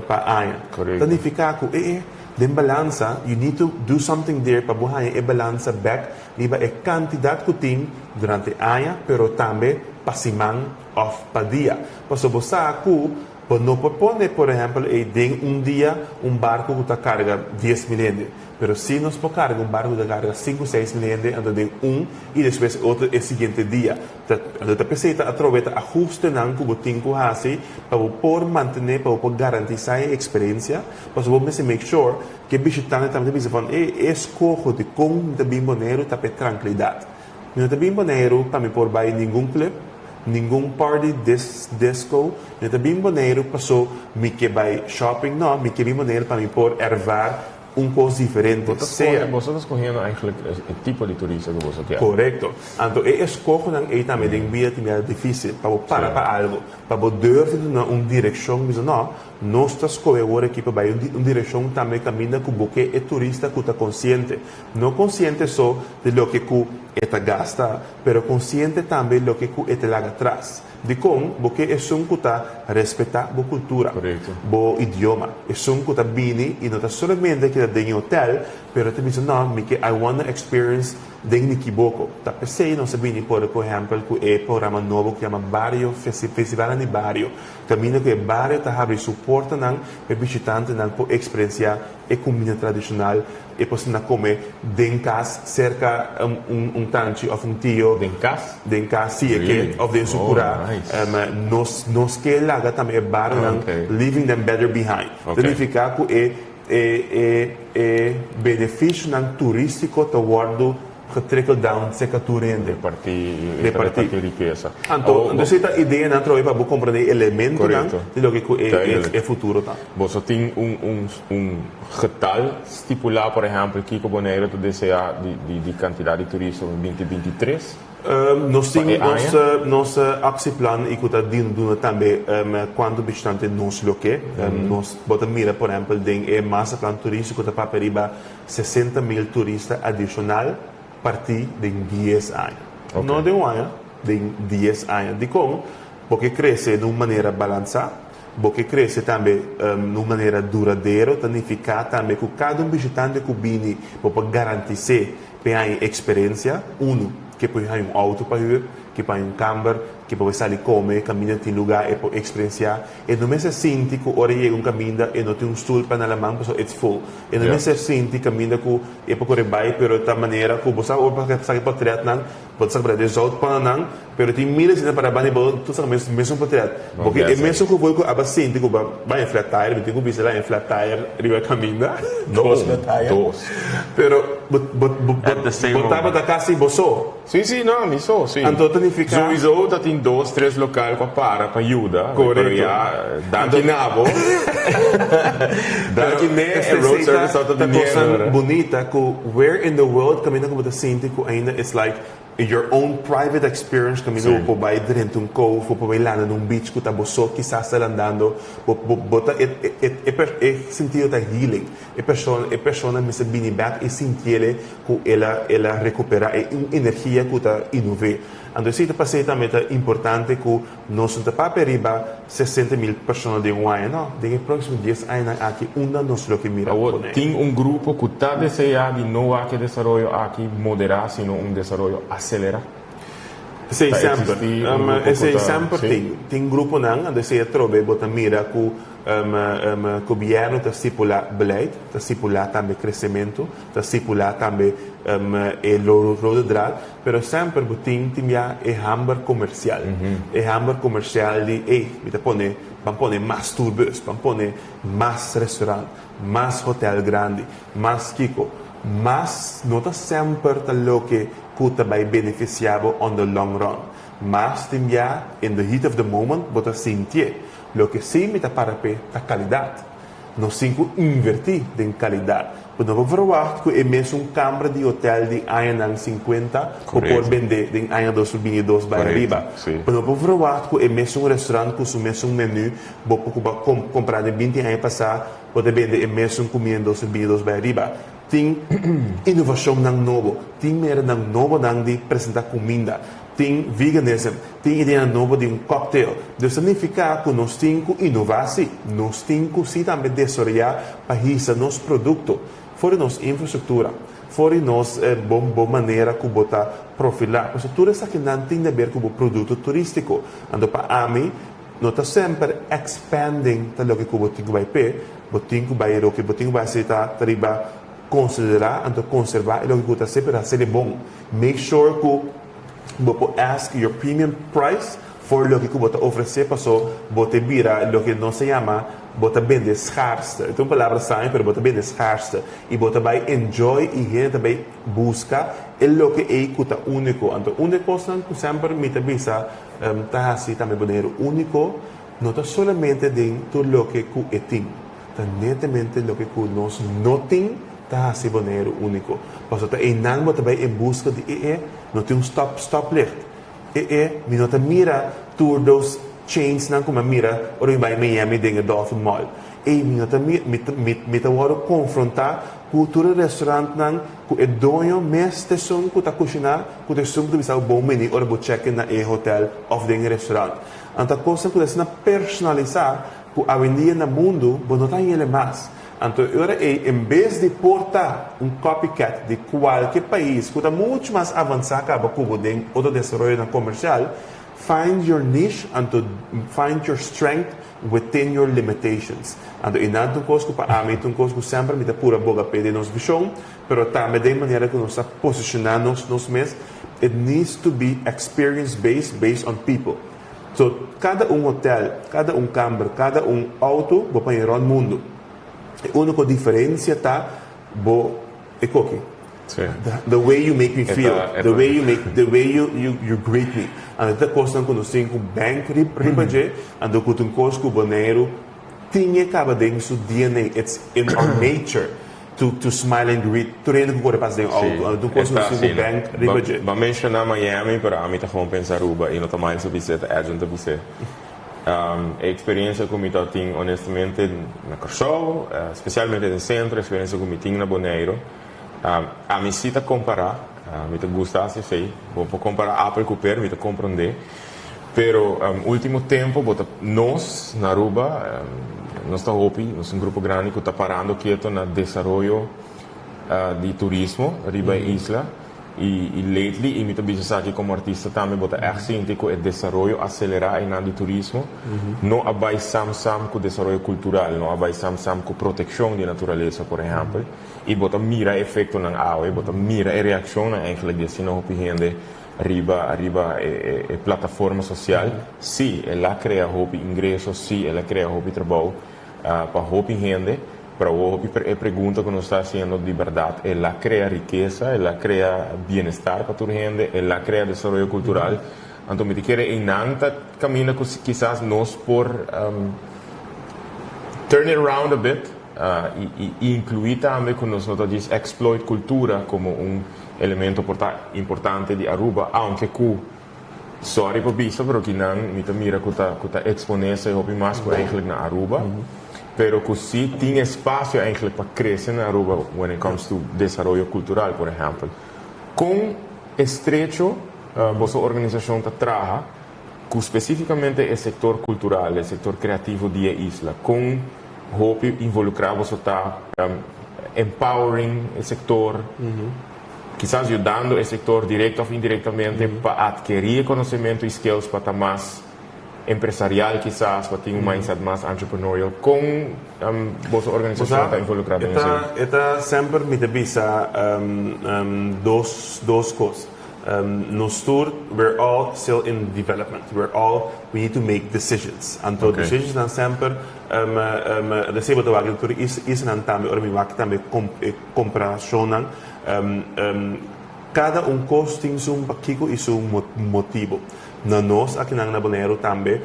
pa aña. Ta nifiká ku den balansa you need to do something there pa bo haña e balansa bèk riba e kantidat ku tin durante aña, pero tambe pa siman òf pa dia. Pasobra bo sa ku bo no por pone, por ehèmpel, den un dia un barku ku ta karga 10 mil hende. Pero si nos por karga un barku ku ta karga 5, 6 mil hende, anto den un i despues otro e siguiente dia. Anto ta p'esei ta atrobe ta ahustenan ku bo tin ku hasi pa bo por mantené, pa bo por garantisá e eksperensia. Pasobra bo mester make sure ku e bishitante tambe ta bisa van e eskoho di kon mi ta bin Boneiru ta pa e trankilidat. Mi no ta bin Boneiru pa mi por bai ningun club, ningun party disco. Mi no ta bin Boneiru paso mi ke bai shopping. No, mi ke bin Boneiru pa mi por ervaar un kos diferente. Bo ta skohiendo eigenlijk e tipo di turista ku bo ke. Korekto. Anto e eskohonan ei tambe den bida ta bira difísil pa bo para pa algu, pa bo durf duna un direkshon, bisa no, nos ta skohe awor aki pa bai un direkshon tambe kaminda ku bo ke e turista ku ta konsiente. No konsiente so di loke ku e ta gasta, pero konsiente tambe loke ku e ta laga atras. Dikon bo ke esun ku ta respetá bo kultura, bo idioma, esun ku ta bini i no ta solamente keda den e hotel, pero ta bisa no, mi ke I wanna experience den Nikiboko. Ta p'esei nos a bini por ehèmpel ku e programa nobo ku yama Bario Festivalnan di Bario, kaminda ku e bario ta habri su portanan pa e bishitantenan por eksperensiá e kumida tradishonal, e por asina kome den kas serka un tanchi òf un tio. Den kas? Den kas, si e ke, òf den su kurá. Nos ke laga tambe e barionan leaving them better behind. Ta nifiká ku e benefisionan turístiko ta wòrdu getrickle down serka tur hende. Repartí, repartí rikesa. Anto, esei ta ideanan atrobe pa bo komprendé e elementonan di loke ku e futuro ta. Boso tin un getal stipulá, por ehèmpel, kiko Boneiru ta deseá di kantidat di turista den 2023? Nos Pa tin e nos aña? nos actieplan y cu ta duna tambe cuanto bishitante nos lo ke. Nos bo ta mira por ehempel den e masterplan turistico ta papia riba 60,000 turista adicional parti den 10 aña. No den un aña, den 10 aña. Dicon? Bo ke crece den un manera balansa, bo ke crece tambe den un manera duradero, ta nifica tambe cu cada un bishitante cu bini bo por garantise p'e haña experiencia, uno, ke por haña un auto pa huur, ke por haña un camber, ke por sali come, caminda tin lugar e por experiencia. E no mester sinti cu ora e yega un caminda e no tin un stoel pa na laman pasobra it's full. E no mester sinti caminda cu e por core bay pero ta manera cu bo sa ora bo saki portretnan bo ta saka de zoutpannennan pero tin miles di hende para banda di bo tur saka mesun portret porque e mesun gevoel cu aba sinti cu bo bay en flat tire mi tin cu bisa la en flat tire riba caminda dos flat tire dos pero bo bo bo bo tabata casi bo so. Si, si, no, mi so, si. Anto ta nifica. Souiso ta tin dos, tres local cu a para pa yuda. Correcto. Pero ya, danki na bo. Danki n'e, e road service ta Ta biniendo. cosnan bunita cu where in the world caminda cu bo ta sinti cu ainda it's like your own private experience caminda bo por bay drenta un cove, bo por bay landa na un beach cu ta bo so kisas ta landando, bo bo bo ta e e e e sentido ta healing. E persona e persona mester bini bek y sintiele ku el a el a rekuperá e un energia ku ta inové. Anto esei ta pas'é tambe ta importante ku nos no ta papia riba 60,000 persona den un aña, no, den e próksimo 10 añanan aki unda nos lo ke mira Awor, pone. tin un grupo ku ta deseá di no wak e desaroyo aki moderá sino un desaroyo aselerá? Esei Ta semper, eksistí un grupo ku esei ta, semper sí? tin. Tin gruponan, anto esei atrobe bo ta mira ku Gobièrnu ta stipulá beleid, ta stipulá tambe kresementu, ta stipulá tambe e rode draad, pero semper bo tin tin bia e hamber komersial. E hamber komersial di ey, mi ta pone, ban pone mas tourbus, ban pone mas restaurant, mas hotel grandi, mas kiko. Mas no ta semper ta loke ku ta bai benefisiá bo on the long run. Mas tin bia in the heat of the moment bo ta sintié. Loke sí mi ta para p'e ta kalidat. Nos tin ku invertí den kalidat. Bo no por verwagt ku e mesun kambra di hotel di añanan 50 bo por bendé den aña 2022 bai ariba. Bo no por verwagt ku e mesun restaurant ku su mesun menú bo por ku bo a komprá den 20 aña pasá bo ta bende e mesun kumida den 2022 bai ariba. Tin inovashonnan nobo, tin maneranan nobonan di presentá kuminda, tin veganism, tin ideanan nobo di un cocktail. Dus ta nifiká ku nos tin ku inová sí, nos tin ku sí tambe desaroyá pa hisa nos produkto for di nos infrastruktura, for di nos bon bon manera ku bo ta profilá. Pasobra tur esakinan tin di aber ku bo produkto turístiko. Anto pa ami no ta semper expanding ta loke ku bo tin ku bai p'e, bo tin ku bai loke bo tin ku bai hasi ta riba konsiderá anto konservá e loke ku ta hasi pero hasi di bon. Make sure ku bo por ask your premium price for loke ku bo ta ofresé paso bo ta bira loke nos ta yama bo ta bende schaarste. E ta un palabra straño pero bo ta bende schaarste i bo ta bai enjoy i hende ta bai buska e loke ei ku ta úniko. Anto un di e kosnan ku semper mi ta bisa ta hasi tambe Boneiru úniko no ta solamente den tur loke ku e tin, ta netamente loke ku nos no tin ta hasi Boneiru úniko. Pasobra ta einan bo ta bai en buska di e e no tin un stop stoplicht. E e mi no ta mira tur dos chainsnan ku mi a mira ora mi bai Miami den e Dolphin Mall. Ey mi no ta mi mi mi ta wòrdu konfrontá ku tur e restaurantnan ku e doño mes ta esun ku ta kushiná ku ta esun ku ta bisa bo bon bini ora bo check in na e hotel òf den e restaurant. Anto kosnan ku ta asina personalisá ku awendia na mundu bo no ta hañ'el mas. Anto e ora ei en bes di por ta un copycat di kualke pais ku ta muchu mas avansá kaba ku bo den otro desaroyonan komersial, find your niche anto find your strength within your limitations. Anto e nan ta un kos ku pa ami ta un kos ku semper mi ta pura boga p'e den nos vishon, pero tambe den manera ku nos ta posishoná nos nos mes, it needs to be experience based, based on people. So kada un hotel, kada un kamber, kada un outo bo paña rònt mundu. E úniko diferensia ta bo e koki. The way you make me feel, the way you make, the way you you you greet me. Anto ta kosnan ku nos tin ku bank riba dje, anto ku ta un kos ku Boneiru tin e kaba den su DNA, it's in our nature. To smile and greet tur hende ku kore pas den auto. Anto tur kos nos tin ku bank riba dje. Bo a menshoná Miami, pero ami ta gewoon pensa Aruba i no ta Miles a bis'é, ta Edwin ta bis'é. E eksperensia ku mi ta tin honestamente na Kòrsou, spesialmente den sentro, e eksperensia ku mi tin na Boneiru, ami si ta kompará, mi ta gusta hasi esei. Bo por kompará apel ku per, mi ta komprondé. Pero ultimo tempo bo ta nos na Aruba nos ta hopi, nos un grupo grandi cu ta parando keto na desaroyo di turismo riba e isla y lately y mi ta bisa esaki como artista tambe bo ta echt sinti cu e desaroyo acelera eynan di turismo no a bay sam sam cu desaroyo cultural, no a bay sam sam cu proteccion di naturalesa por ehempel y bo ta mira e efectonan awe, bo ta mira e reaccionnan eigenlijk di asina hopi hende Riba riba e e plataforma social, sí, el a crea hopi ingreso, sí, el a crea hopi trabou pa hopi hende, pero awor hopi e pregunta cu nos ta haciendo di berdad, el a crea rikesa, el a crea bienestar pa tur hende, el a crea desaroyo cultural? Anto mi ta kere eynan ta caminda cu kisas nos por turn it around a bit y y inclui tambe cu nos no ta djis exploit cultura como un Elemento por ta importante di Aruba, aunke ku, sorry pa bisa, pero kinan mi ta mira ku ta ku ta eksponé esei hopi mas ku eigenlijk na Aruba, pero ku si tin espasio eigenlijk pa krese na Aruba when it comes to desaroyo kultural, por ehèmpel. Kon estrecho boso organisashon ta traha ku spesífikamente e sektor kultural, e sektor kreativo di e isla? Kon hopi involukrá boso ta empowering e sektor, kisas yudando e sektor direkto òf indirektamente pa atkerí e konosementu i skills pa ta mas empresarial kisas, pa tin un mindset mas entrepreneurial. Kon boso organisashon ta involukrá den esei? E ta semper mi ta bisa dos kos. Nos tur, we're all still in development, we're all, we need to make decisions. Anto decisionsnan semper, recién bo ta wak den tur islanan tambe, ora mi wak tambe e comparacionnan, cada un cos tin su pakiko y su motibo. Na nos akinan na Boneiru tambe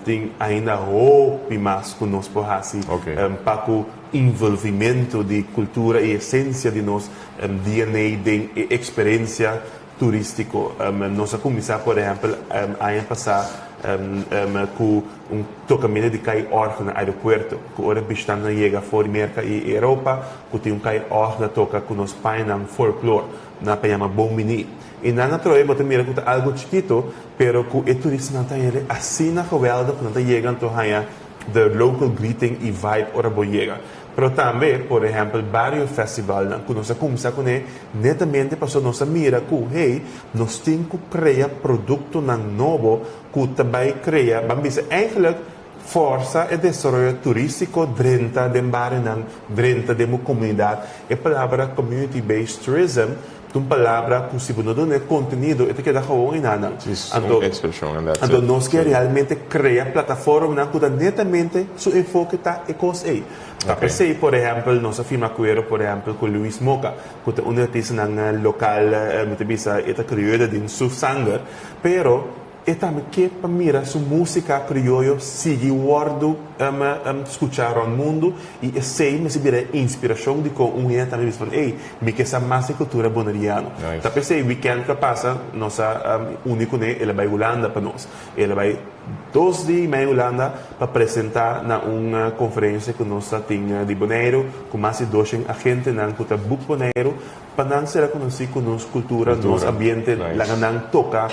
tin ainda hopi mas cu nos por haci pa cu Envolvimento di cultura y esencia di nos DNA den e experiencia turistico. Nos a cuminsa por ehempel aña pasa cu un tocamento di cay orgel na aeropuerto, cu ora bishitantenan yega for di Merca y Europa cu tin un cay orgel ta toca cu nos pañanan folklor, nan ta yama Bon Bini. Y nan a troe bo ta mira cu ta algo chikito, pero cu e turistanan ta hende asina geweldig cu nan ta yega anto haña the local greeting y vibe ora bo yega. Pero tambe, por ehempel, bario festivalnan cu nos a cuminsa cune netamente pasobra nos a mira cu, hey, nos tin cu crea productonan nobo cu ta bay crea, ban bisa eigenlijk forsa e desaroyo turistico drenta den barionan, drenta den bo comunidad. E palabra community based tourism Ta un palabra ku si bo no duna e kontenido e ta keda gewoon enanan. Anto, anto nos ke realmente krea plataformanan ku ta netamente su enfoke ta e kos ei. Ta p'esei, por ehèmpel, nos a firma akuerdo, por ehèmpel, ku Luis Moca, ku ta un di artistanan lokal, mi ta bisa e ta krioyo den su sanger, pero E tambe ke pa mira su músika krioyo sigui wòrdu skuchá rònt mundu i esei mester bira e inspirashon dikon un hende tambe bisa van ey, mi ke sa mas di kultura boneriano. Ta p'esei wikènt ku a pasa nos a uni kuné, el a bai Hulanda pa nos. El a bai dos dia i mei Hulanda pa presentá na un konferensia ku nos ta tin di Boneiru ku mas di doshen agentenan ku ta buk Boneiru Pa nan sera konosí ku nos kultura, nos ambiente, laga nan toka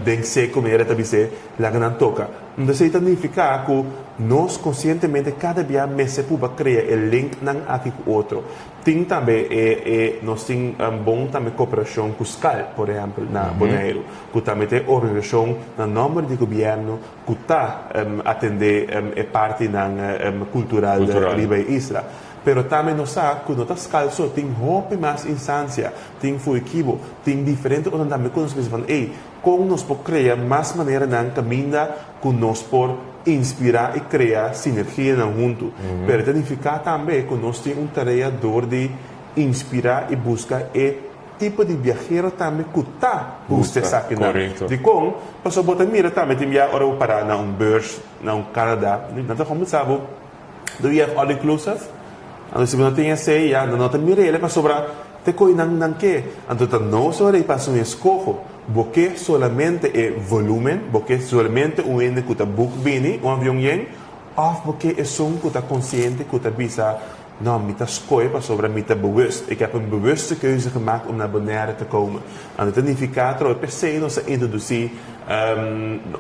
den seku, manera ta bis'é, laga nan toka. Entonces esei ta nifiká ku nos konsientemente kada bia mester pruba krea e linknan aki ku otro. Tin tambe e e nos tin bon tambe koperashon ku skal, por ehèmpel, na Boneiru, ku tambe ta e organisashon na nòmber di gobièrnu ku ta atendé e partinan kultural riba e isla. Pero tambe nos sa ku no ta skal so, tin hopi mas instansia, tin Fuekibo, tin diferente otronan tambe ku nos bisa van ey, kon nos por krea mas maneranan kaminda ku nos por inspirá i krea sinergianan huntu. Pero e ta nifiká tambe ku nos tin un tarea dor di inspirá i buska e tipo di biahero tambe ku ta gusta esakinan. Dikon? Pasobra bo ta mira tambe tin bia ora bo para na un bùs na un Canada, nan ta kuminsá bo. Do you have all inclusive? Anto si bo no tin esei ya nan no ta mir'el pasobra te koe nan nan ke. Anto ta nos ora di pasa un eskoho. Bo ke solamente e volumen, bo ke solamente un hende ku ta buk bini, un avion yen, òf bo ke esun ku ta konsiente ku ta bisa, No, mi ta skohe pasobra mi ta bewust. Ik heb een bewuste keuze gemaakt om naar Bonaire te komen. Anto ta nifiká trobe p'esei nos a introdusí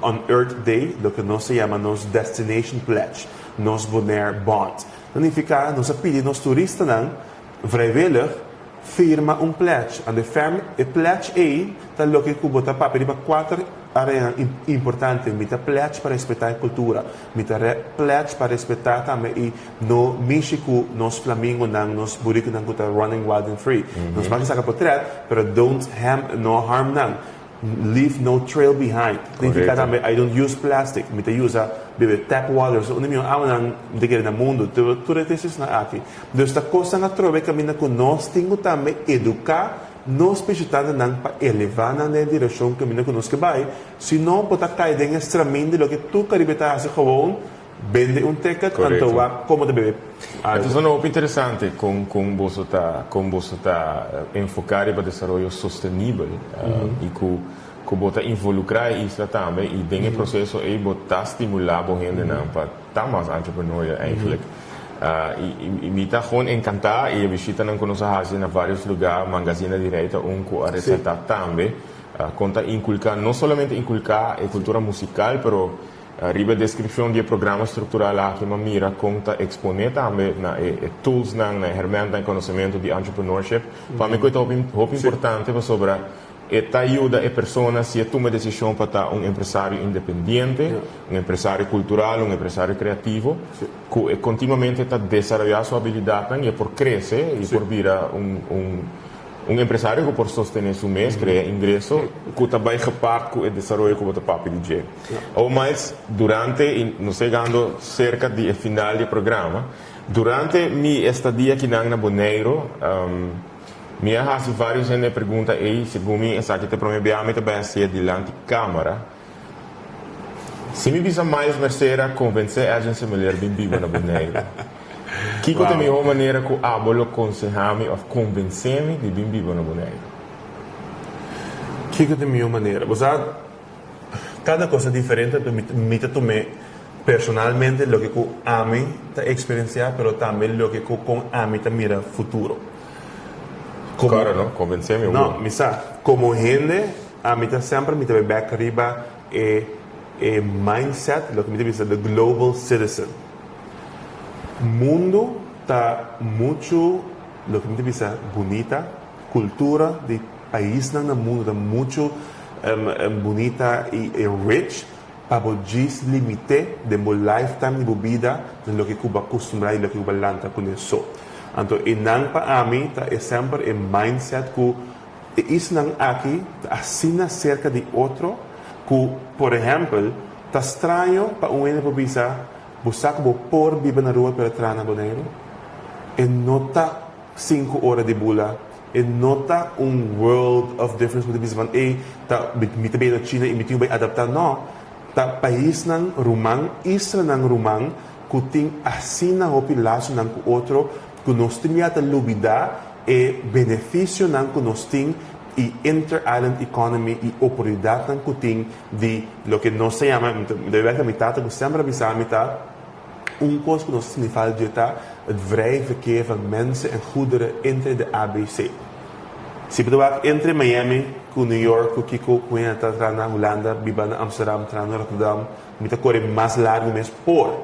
On Earth Day, loke nos ta yama nos Destination Pledge, nos Bonaire Bond. Ta nifiká nos a pidi nos turistanan vrijwillig firma un pledge. Anto e ferm e pledge ei ta loke ku bo ta papia riba kuater areanan importante. Mi ta pledge pa respetá e kultura. Mi ta pledge pa respetá tambe i no mishi ku nos flamingonan, nos burikunan ku ta running wild and free. Nos mag saka potret, pero don't ham no harm nan. Leave no trail behind. Significa tambe I don't use plastic. Mi ta usa bebe tap water. So un di mihó awanan mi ta kere na mundu. Tur e tesesnan aki. Dus ta kosnan atrobe kaminda ku nos tin ku tambe eduká nos bishitantenan pa elevá nan den e direkshon kaminda ku nos ke bai. Si no bo ta kai den e stramin di loke tur Karibe ta hasi gewoon bende un ticket anto wak komo ta bebe algu. Ta hopi interesante kon kon boso ta kon boso ta enfoká riba desaroyo sostenibel i ku ku bo ta involukrá e isla tambe i den e proseso ei bo ta stimulá bo hendenan pa ta mas entrepreneurial eigenlijk. I mi ta gewoon enkantá i e bishitanan ku nos a hasi na vários lugá, Mangazina di Rei ta un ku a resaltá tambe kon ta inkulká no solamente inkulká e kultura musikal pero Riba e deskripshon di e programa struktural aki m'a mira kon ta eksponé tambe na e toolsnan, na e hèrmèntnan, e konosementu di entrepreneurship. Pa mi ku e ta hopi hopi importante pasobra e ta yuda e persona si e tuma e desishon pa ta un empresario independiente, un empresario kultural, un empresario kreativo, ku e kontinuamente ta desaroyá su abilidatnan i e por krese i por bira un un Un empresario ku por sostené su mes, krea ingreso, ku ta bai gepaard ku e desaroyo ku bo ta papia di dje. Awor Miles, durante, i nos ta yegando serka di e final di e programa, durante mi estadia akinan na Boneiru, mi a hasi vários hende e pregunta ei, segun mi esaki ta e promé biaha mi ta bai hasié dilanti kámara. Si mi bisa Miles Mercera konvensé Edjean Semeleer bin biba na Boneiru, kiko ta e mihó manera ku abo lo konsehá mi òf konvensé mi di bin biba na Boneiru? Kiko ta e mihó manera? Bo sa, kada kos ta diferente, anto mi ta tum'é personalmente loke ku ami ta eksperensiá, pero tambe loke ku kon ami ta mira futuro. Komo, Kòrda no, konvensé mi No, mi sa, komo hende Ami ta semper mi ta bay bek riba e e mindset, loke mi ta bisa the global citizen. Mundo ta mucho loke mi ta bisa bunita, cultura di paisnan na mundo ta mucho bunita y rich pa bo djis limite den bo lifetime di bo bida na loke cu bo a custumbra y loke cu bo a lanta cune so. Anto eynan pa ami ta e semper e mindset cu E isnan aki ta asina serka di otro ku, por ehèmpel, ta straño pa un hende por bisa, Bo sa ku bo por biba na Rua pero traha na Boneiru? E no ta sinku ora di bula, e no ta un world of difference ku ta bisa van ey ta mi ta bai na China i mi tin ku bai adaptá. No, ta paisnan ruman, islanan ruman ku tin asina hopi lasonan ku otro ku nos tin ya ta lubidá E beneficionan cu nos tin y inter-island economy y oportunidadnan cu tin di loke nos ta yama, mi ta werk na mi tata cu semper a bisa mi ta, un cos cu nos ta sinti falta dje ta het vrij verkeer van mensen en goederen entre de ABC. Si bo ta wak entre Miami cu New York cu kico cu hende ta traha na Hulanda, biba na Amsterdam, traha na Rotterdam, mi ta core mas largo mes por.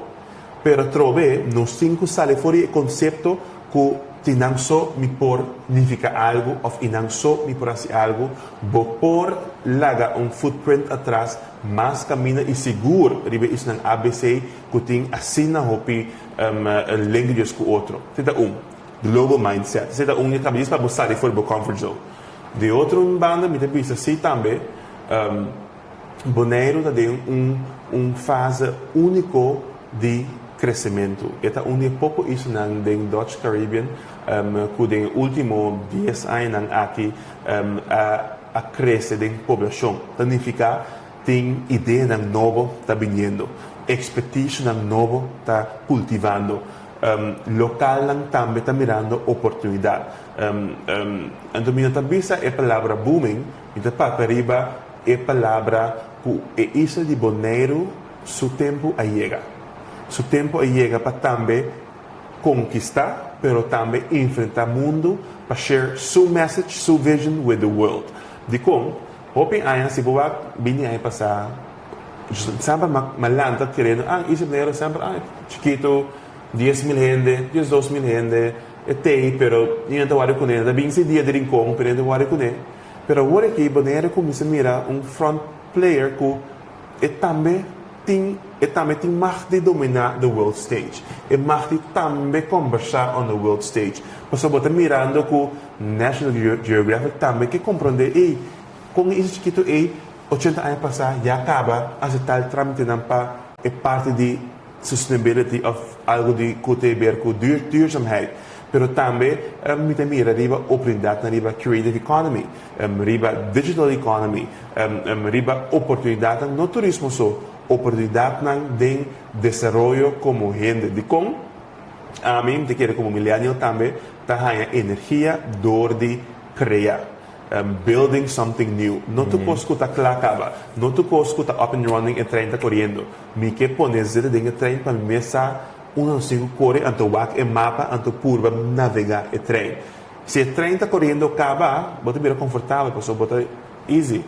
Pero atrobe nos tin cu sali for di e concepto cu tin nan so mi por nifica algo of i nan so mi por haci algo, bo por laga un footprint atras mas camina y sigur riba e isnan ABC cu tin asina hopi linkages cu otro. Esey ta un, global mindset. Esey ta un e caba djis pa bo sali for di bo comfort zone. Di otro banda mi ta bisa si tambe, Boneiru ta den un un fase úniko di kresementu. E ta un di e poko islanan den Dutch Caribbean ku den e último dies añanan aki a a krese den poblashon. Ta nifiká tin ideanan nobo ta biniendo, ekspertishonan nobo ta kultivando. Lokalnan tambe ta mirando oportunidat. Anto mi no ta bisa e palabra booming, mi ta papia riba e palabra ku e isla di Boneiru su tempu a yega. Su tempu a yega pa tambe konkistá, pero tambe enfrentá mundu pa share su message, su vision with the world. Dikon? Hopi aña, si bo wak bini aña pasá, semper m'a lanta keriendo, ah, Isla Boneiru semper, ah, chikitu, 10.000 hende, 12.000 hende, e t'ei, pero niun ta wòrdu kuné. Ta bin si dia di Rincon, pero niun ta wòrdu kuné. Pero awor aki Boneiru kuminsá mira un front player ku e tambe tin, e tambe tin mag di dominá the world stage. E mag di tambe kombersá on the world stage. Pasobra bo ta mirando ku National Geographic tambe ke komprondé, ey, kon e isla chikitu ey 80 aña pasá ya kaba hasi tal trámitenan pa e parti di sustainability òf algu di ku ta ber ku duurzaamheid. Pero tambe mi ta mira riba oportunidatnan riba creative economy, riba digital economy, riba oportunidatnan, no turismo so, oportunidatnan den desaroyo komo hende. Dikon? Ami, mi ta kere komo millennial tambe, ta haña energia dor di krea. Building something new. No tur kos ku ta kla kaba. No tur kos ku ta up and running e trein ta koriendo. Mi ke pone zeta den e trein pa mi mes sa unda nos tin ku kore anto wak e mapa anto purba navegá e trein. Si e trein ta koriendo kaba, bo ta bira konfortabel pasobra bo ta easy.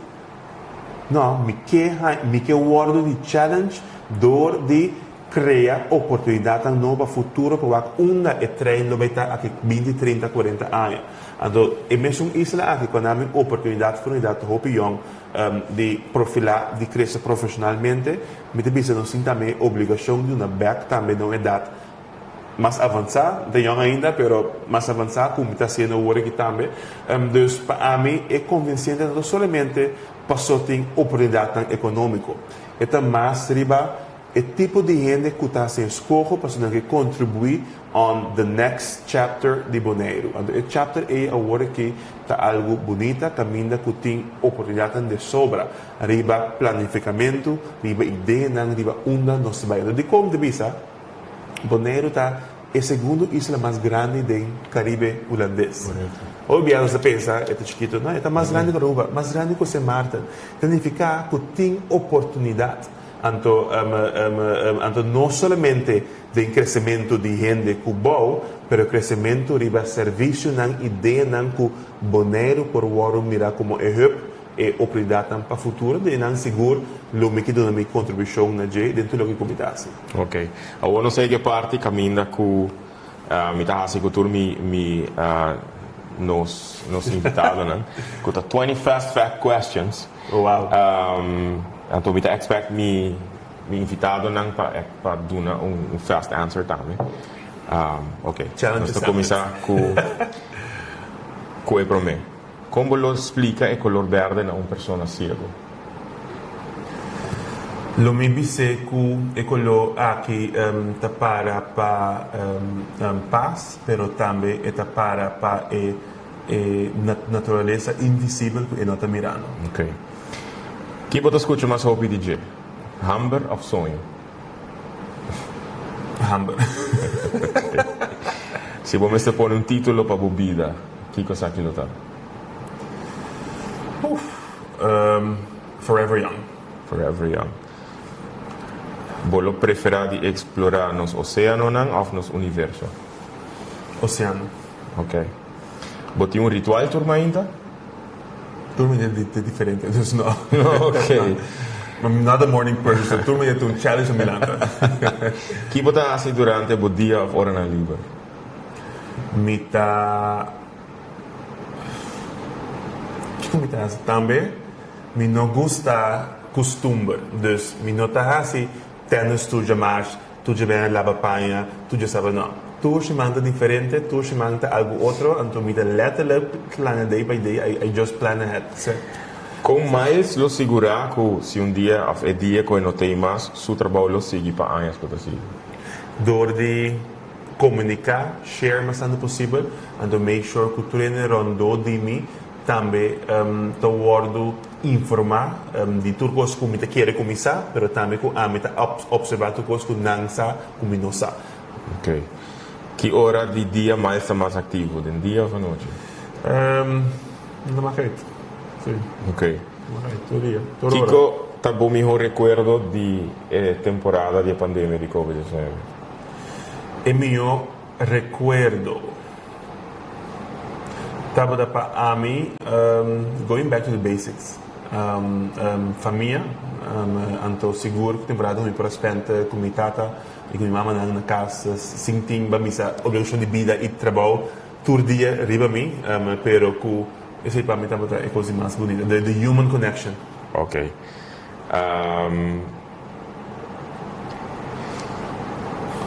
No, mi ke haña, mi ke wòrdu di challenge dor di Krea oportunidatnan nobo pa futuro pa wak unda e trein lo bay ta aki 20, 30, 40 aña. Anto e mesun isla aki ku a nami oportunidat oportunidat hopi yòn di profilá, di krese profeshonalmente, mi ta bisa nos tin tambe e obligashon di duna bèk tambe na un edat mas avansá, mi ta yòn ainda pero mas avansá ku mi ta hasiendo awor aki tambe. Dus pa ami e konvinsente no ta solamente paso tin oportunidatnan ekonómiko, e ta mas riba e tipo di hende ku ta hasi eskoho pasobra nan ke kontribuí on the next chapter di Boneiru. Anto e chapter ei awor aki ta algu bunita kaminda ku tin oportunidatnan de sobra riba planifikamentu, riba ideanan, riba unda nos ta bai. Anto dikon ta bisa Boneiru ta e segundo isla mas grandi den Karibe Hulandes? Hopi bia nos ta pensa e ta chikitu. No, e ta mas grandi ku Aruba, mas grandi ku Sint Maarten. Ta nifiká ku tin oportunidat. Anto, anto no solamente den kresementu di hende ku bou, pero kresementu riba servisionan i ideanan ku Boneiru por wòrdu mirá komo e hub, e oportunidatnan pa futuro, den nan sigur lo mi ke duna mi kontribushon na dje den tur loke ku mi ta hasi. Ok. Awor nos a yega e parti kaminda ku mi ta hasi ku tur mi mi nos nos invitadonan, ku ta 20 fast fact questions. Oh wow. Anto mi ta expect mi mi invitadonan pa pa duna un fast answer tambe. Ok, Challenge nos ta accepted. cuminsa cu cu e prome. Con bo lo splica e color berde na un persona ciego? Lo mi bis'é cu e color aki ta para pa paz, pero tambe e ta para pa e E naturalesa invisibel ku e no ta mirando. Ok. Ki bo ta skucha mas hopi di dje? Hamber òf soño? Hamber. Si bo mester pone un título pa bo bida, kiko esaki lo ta? Uf. Forever Young. Forever Young. Bo lo preferá di eksplorá nos oséanonan òf nos universo? Oséano. Ok. Bo tin un ritual tur mainta? Tur mainta ta diferente, dus no. Ok. I'm not a morning person, so tur mainta ta un challenge pa mi lanta. Ki bo ta hasi durante bo dia of oranan liber? Mi ta. Kiko mi ta hasi? Tambe mi no gusta kustumber, dus mi no ta hasi tennis tur djamars, Tur dje bena laba paña, tur dje saba no. Tur siman ta diferente, tur siman ta algu otro, anto mi ta letterlijk plania day by day, I just plan ahead. Sí. Kon Miles lo sigurá ku si un dia òf e dia ku e no t'ei mas, su trabou lo sigui pa añas ku ta sigui? Dor di komuniká, share mas tantu posibel, anto make sure ku tur hende rondó di mi Tambe ta wòrdu informá di tur kos ku mi ta kere ku mi sa, pero tambe ku ami ta opservá tur kos ku nan sa ku mi no sa. Ok. Ki ora di dia Miles ta mas activo, den dia of anochi? No ta maak uit. Si. Ok. No maak uit, tur dia, tur ora. Kico ta bo miho recuerdo di e temporada di e pandemia di Covid 19? E miho recuerdo tabata pa ami going back to the basics, famia, anto sigur cu temporada cu mi por a spend cu mi tata y cu mi mamanan na cas sin tin ba misa obligacion di bida y trabao tur dia riba mi, pero cu esey pa mi tabata e cos di mas bunita, the human connection. Ok.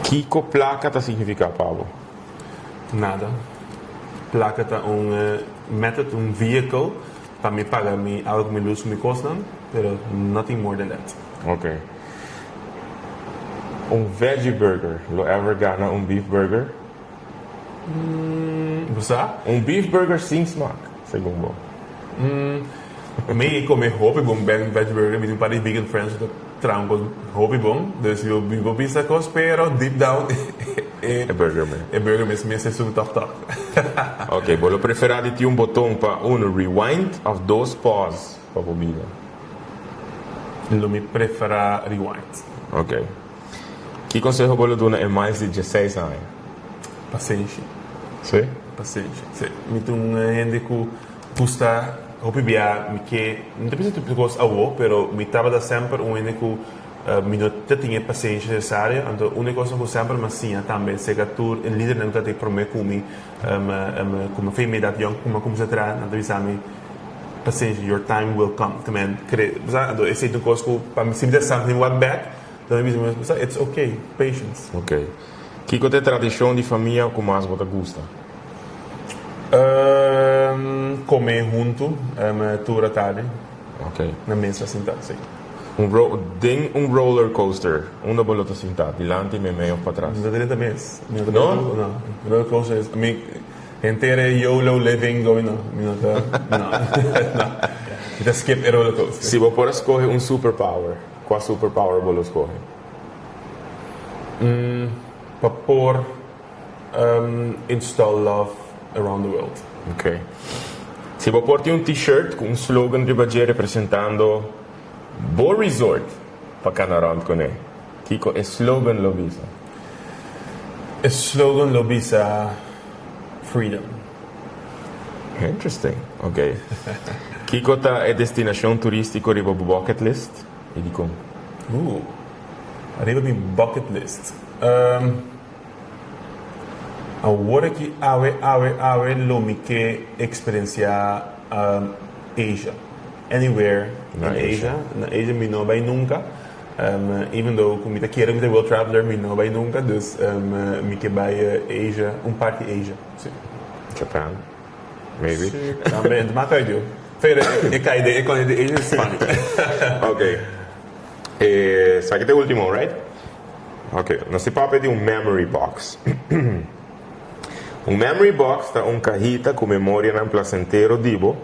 Kiko plaka ta signifiká pa bo? Nada. Plaka ta un method, un vehicle pa mi paga mi awa ku mi lus ku mi kosnan, pero nothing more than that. Ok. Un veggie burger lo ever gana un beef burger? Bo sa? Un beef burger sin smak, segun bo. Mi come hopi bon ben veg burger, mi tin un par di vegan friends cu ta traha un cos hopi bon, dus mi por bisa cos, pero deep down e burger mes. E burger mes mes esun tok tok. Ok, bo lo prefera di tin un boton pa uno rewind of dos pause pa bo bida? Lo mi prefera rewind. Ok. Ki konseho bo lo duna e mais di dieseis aña? Pasenshi. Sí? Pasenshi, sí. Mi ta un hende ku gusta hopi bia, mi ke, mi ta bisa tur kos awo, pero mi tabata semper un hende ku mi no ta tin e pasenshi nesesario, anto un di e kosnan ku semper mi a siña tambe serka tur e lidernan ku ta tin promé ku mi, ku mi a fin mi edat yòn ku mi a kuminsá traha, nan ta bisa mi, Pasenshi, your time will come. Ta men kere, anto esei ta un kos ku pa mi si mi ta something wak bèk, Dan mi bisa mi mes, It's ok, patience. Ok. Kiko ta e tradishon di famia ku mas bo ta gusta? Kome huntu tur atardi. Ok. Na mesa sintá, si. Un ro, den un roller coaster, unda bo lo ta sintá? Dilanti, meimei òf patras? Mi ta drenta mes. Mi no ta No? No. Roller coaster is, mi henter e YOLO living going no. Mi no ta, no. No. Mi ta skip e roller coaster. Si bo por a skohe un superpower, Kua superpower bo lo skohe? Pa por install love around the world. Ok. Si bo por tin un t-shirt ku un slogan riba dje representando bo resort pa kana rònt kuné, kiko e slogan lo bisa? E slogan lo bisa Freedom. Interesting. Ok. Kiko ta e destinashon turístiko riba bo bucket list? I dikon? Ooh, ariba mi bucket list. Awor aki awe awe awe lo mi ke eksperensiá Asia. Anywhere in Asia. Na Asia mi no a bai nunka. Even though ku mi ta kere mi ta world traveler mi no a bai nunka. Dus mi ke bai Asia, un parti Asia, si. Japan? Maybe. Si, tambe. Enta mas cai yo. Pero e cai den e con di Asia is funny. Ok. E sa ki ta e ultimo, right? Ok. Nos tin papia di un memory box. Un memory box ta un cahita cu memorianan placentero di bo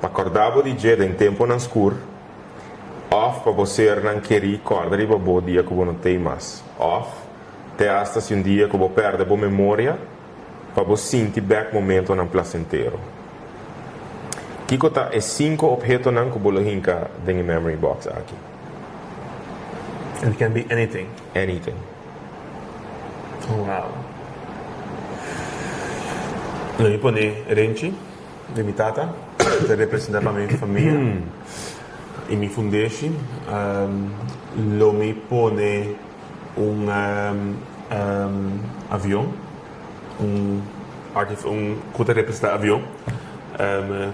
pa corda bo di dje den temponan scur of pa bo sernan keri corda riba bo dia cu bo no tey mas of te hasta si un dia cu bo perde bo memoria pa bo sinti bek momentonan plasentero. Kiko ta e sinku ophetonan ku bo lo hinka den e memory box aki? It can be anything. Anything. Wow. Lo mi pone renchi di mi tata, ku ta representa pa mi famia i mi fundeshi. Lo mi pone un avion, un un ku ta representá avion,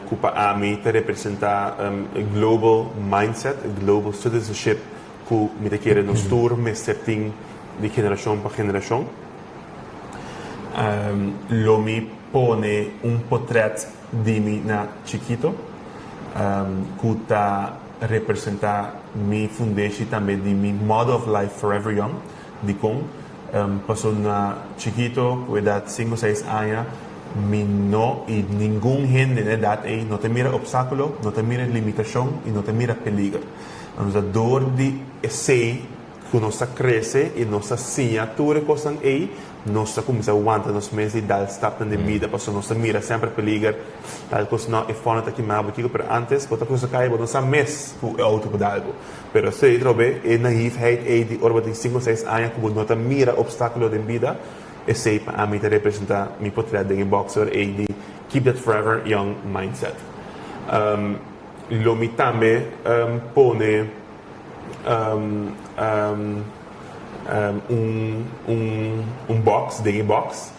ku pa ami ta representá e global mindset, e global citizenship ku mi ta kere nos tur mester tin di generashon pa generashon. Lo mi pone un potrèt di mi na chikito ku ta representá mi fundeshi tambe di mi motto of life forever young. Dikon? Paso na chikito ku edat sinku seis aña mi no i ningun hende na edat ei no ta mira opstákulo, no ta mira limitashon i no ta mira peliger. Anto ta dor di esei ku nos ta krese i nos ta siña tur e kosnan ei. nos ta kuminsá wanta nos mes di dal stapnan den bida pasobra nos ta mira semper peliger, tal kos no, e fòrno ta kimá bo kiko, pero ántes bo ta krusa kaya bo no sa mes ku e outo por dal bo. Pero esei trobe e naïefheid ei di ora bo tin sinku o seis aña ku bo no ta mira opstákulo den bida, esei pa ami ta representá mi potrèt den e bòkser ei di keep that forever young mindset. Lo mi tambe pone un box den e box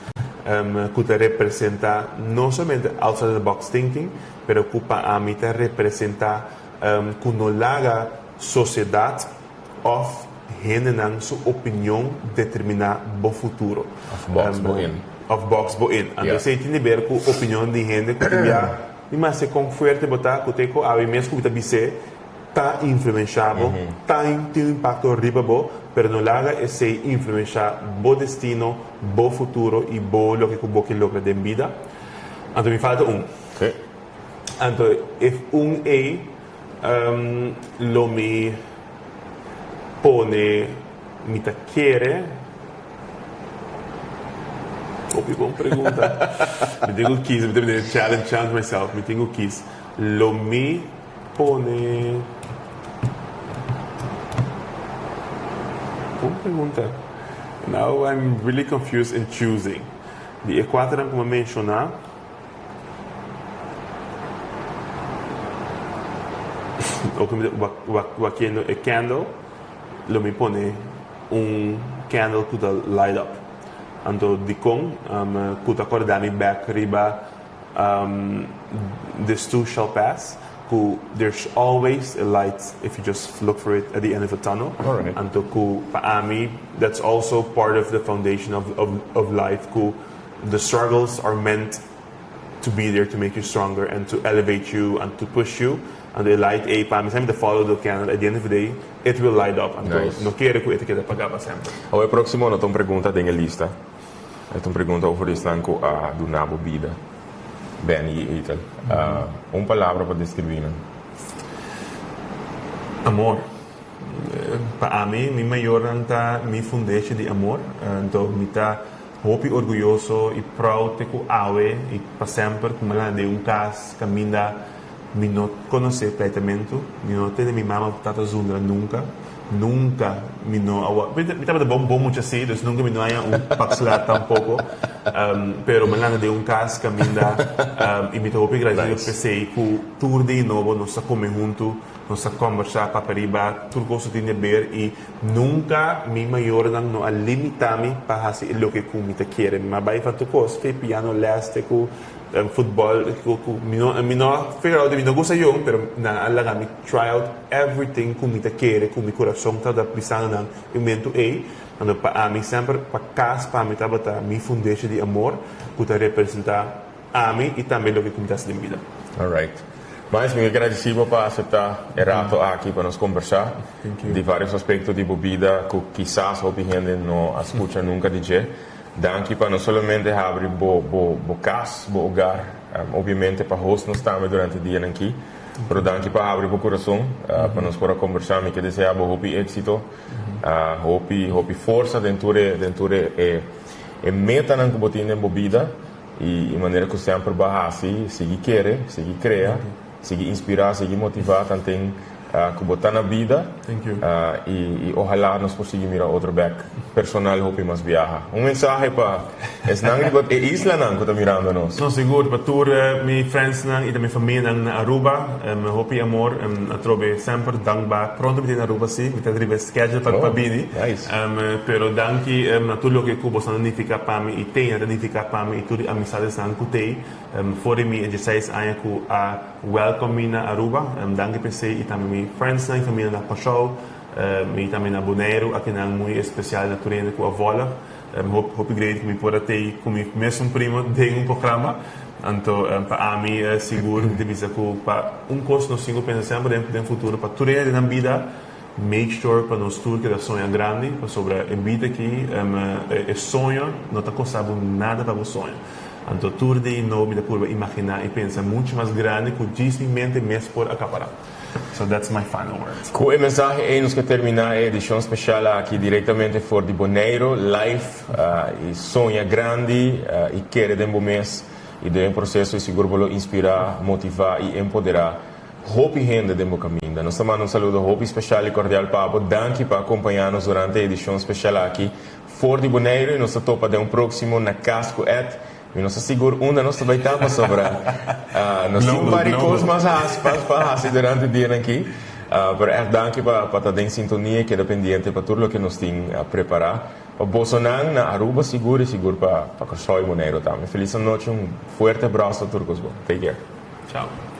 ku ta representá no solamente outside of the box thinking pero ku pa ami ta representá ku no laga sosiedat òf hendenan su opinion determiná bo futuro. Òf box bo in. Òf box bo in. Anto esei tin di ber ku opinion di hende ku tin bia di mester kon fuerte bo ta ku te ku awe mes ku bo ta bis'é ta influenshá bo, ta tin un impakto riba bo, pero no laga esei influenshá bo destino, bo futuro i bo loke ku bo ke logra den bida. Anto mi falta un. Anto e un ei lo mi pone mi ta kere. Hopi bon pregunta. Mi tin ku kis, mi ta bini challenge challenge myself, mi tin ku kis. Lo mi pone. Bon pregunta. Now I'm really confused in choosing. Di e kuaternan ku mi a menshoná. Oke mi ta wakiendo e candle lo mi pone un candle ku ta light up. Anto dikon ku ta kòrda mi bèk riba this too shall pass ku there's always a light if you just look for it at the end of a tunnel. Anto ku pa ami that's also part of the foundation of life ku The struggles are meant to be there to make you stronger and to elevate you and to push you anto e light ei pa mi semper ta follow the candle at the end of the day it will light up anto no kere ku e ta keda pagá pa semper. Awor e próksimo no ta un pregunta den e lista, e ta un pregunta over di esnan ku a duna bo bida, Benny i Ethel. Un palabra pa deskribí nan. Amor. Pa ami, mi mayornan ta mi fundeshi di amor, anto mi ta Hopi orguyoso i proud te ku awe i pa semper ku mi a landa den un kas kaminda mi no konosé pleitamentu, mi no tende mi mama ku tata zundra nunka, nunka mi no a wòrdu, mi tabata bon bon mucha si, dus nunka mi no haña un pakslá tampoko, pero mi a landa den un kas kaminda i mi ta hopi gradisido p'esei ku tur di nobo nos ta kome huntu, nos ta kòmbersá papia riba tur kos ku tin di ber i Nunka mi mayornan no a limita mi pa hasi e loke ku mi ta kere. Mi a bai van tur kos, fe piano les te ku futbòl, ku mi no mi no figure out mi no gusta yong pero nan a laga mi try out everything ku mi ta kere ku mi kurason tabata bisando nan e momentu ei. Anto pa ami semper pa kas pa mi tabata mi fundeshi di amor ku ta representa Ami i tambe loke ku mi ta hasi den bida. Alright. Miles, mi ke gradisí bo pa aseptá e rato aki pa nos kombersá di vários aspekto di bo bida ku kisas hopi hende no a skucha nunka di dje. Danki pa no solamente habri bo bo bo kas, bo ogar, obviamente pa host nos tambe durante e dianan aki, pero danki pa habri bo kurason pa nos por a kombersá. Mi ke deseá bo hopi éksito, hopi hopi forsa den tur e den tur e e metanan ku bo tin den bo bida. I manera ku semper bo a hasi, sigui kere, sigui krea, sigui inspirá, sigui motivá tanten ku bo ta na bida. I ohalá nos por sigui mira otro bèk personal hopi mas biaha. Un mensahe pa esnan riba e islanan ku ta mirando nos. No, sigur. Pa tur mi friendsnan i tambe famianan na Aruba, hopi amor. Atrobe semper dankbaar. Pronto mi ta na Aruba si, mi ta riba e schedule pa bini. Pero danki na tur loke ku boso a nifiká pa mi i tei a nifiká pa mi i tur di amistadesnan ku tei for di mi e dieseis aña ku a welcome mi na Aruba. Danki p'esei i tambe mi friendsnan i famia na Kòrsou i tambe na Boneiru akinan muy espesial na tur hende ku a vòlg. Hopi great ku mi por a tei ku mi mesun primo den un programa. Anto pa ami sigur mi ta bisa ku pa un kos nos tin ku pensa semper den futuro pa tur hende den nan bida. Make sure pa nos tur keda soña grandi pasobra e bida aki e soño no ta kosta bo nada pa bo soña. Anto tur dia nobo mi ta purba imaginá i pensa muchu mas grandi ku djis mi mente mes por akapará. So that's my final words. Ku e mensahe ei nos ke terminá e edishon speshal aki direktamente for di Boneiru, live, i soña grandi i kere den bo mes i den e proseso i sigur bo lo inspirá, motivá i empoderá hopi hende den bo kaminda. Nos ta manda un saludo hopi speshal i kordial pa bo. Danki pa akompañá nos durante e edishon speshal aki for di Boneiru i nos ta topa den un próksimo Na Kas ku Ed. Mi no sa sigur unda nos ta bai ta pasobra nos tin un par di kos mas hasi pa hasi durante dianan aki. Pero ègt danki pa ta den sintonia i keda pendiente pa tur loke nos tin prepará pa bosonan na Aruba sigur i sigur pa Kòrsou i Boneiru tambe. Felis anochi, un fuerte abraso tur kos bon. Take care. Chao.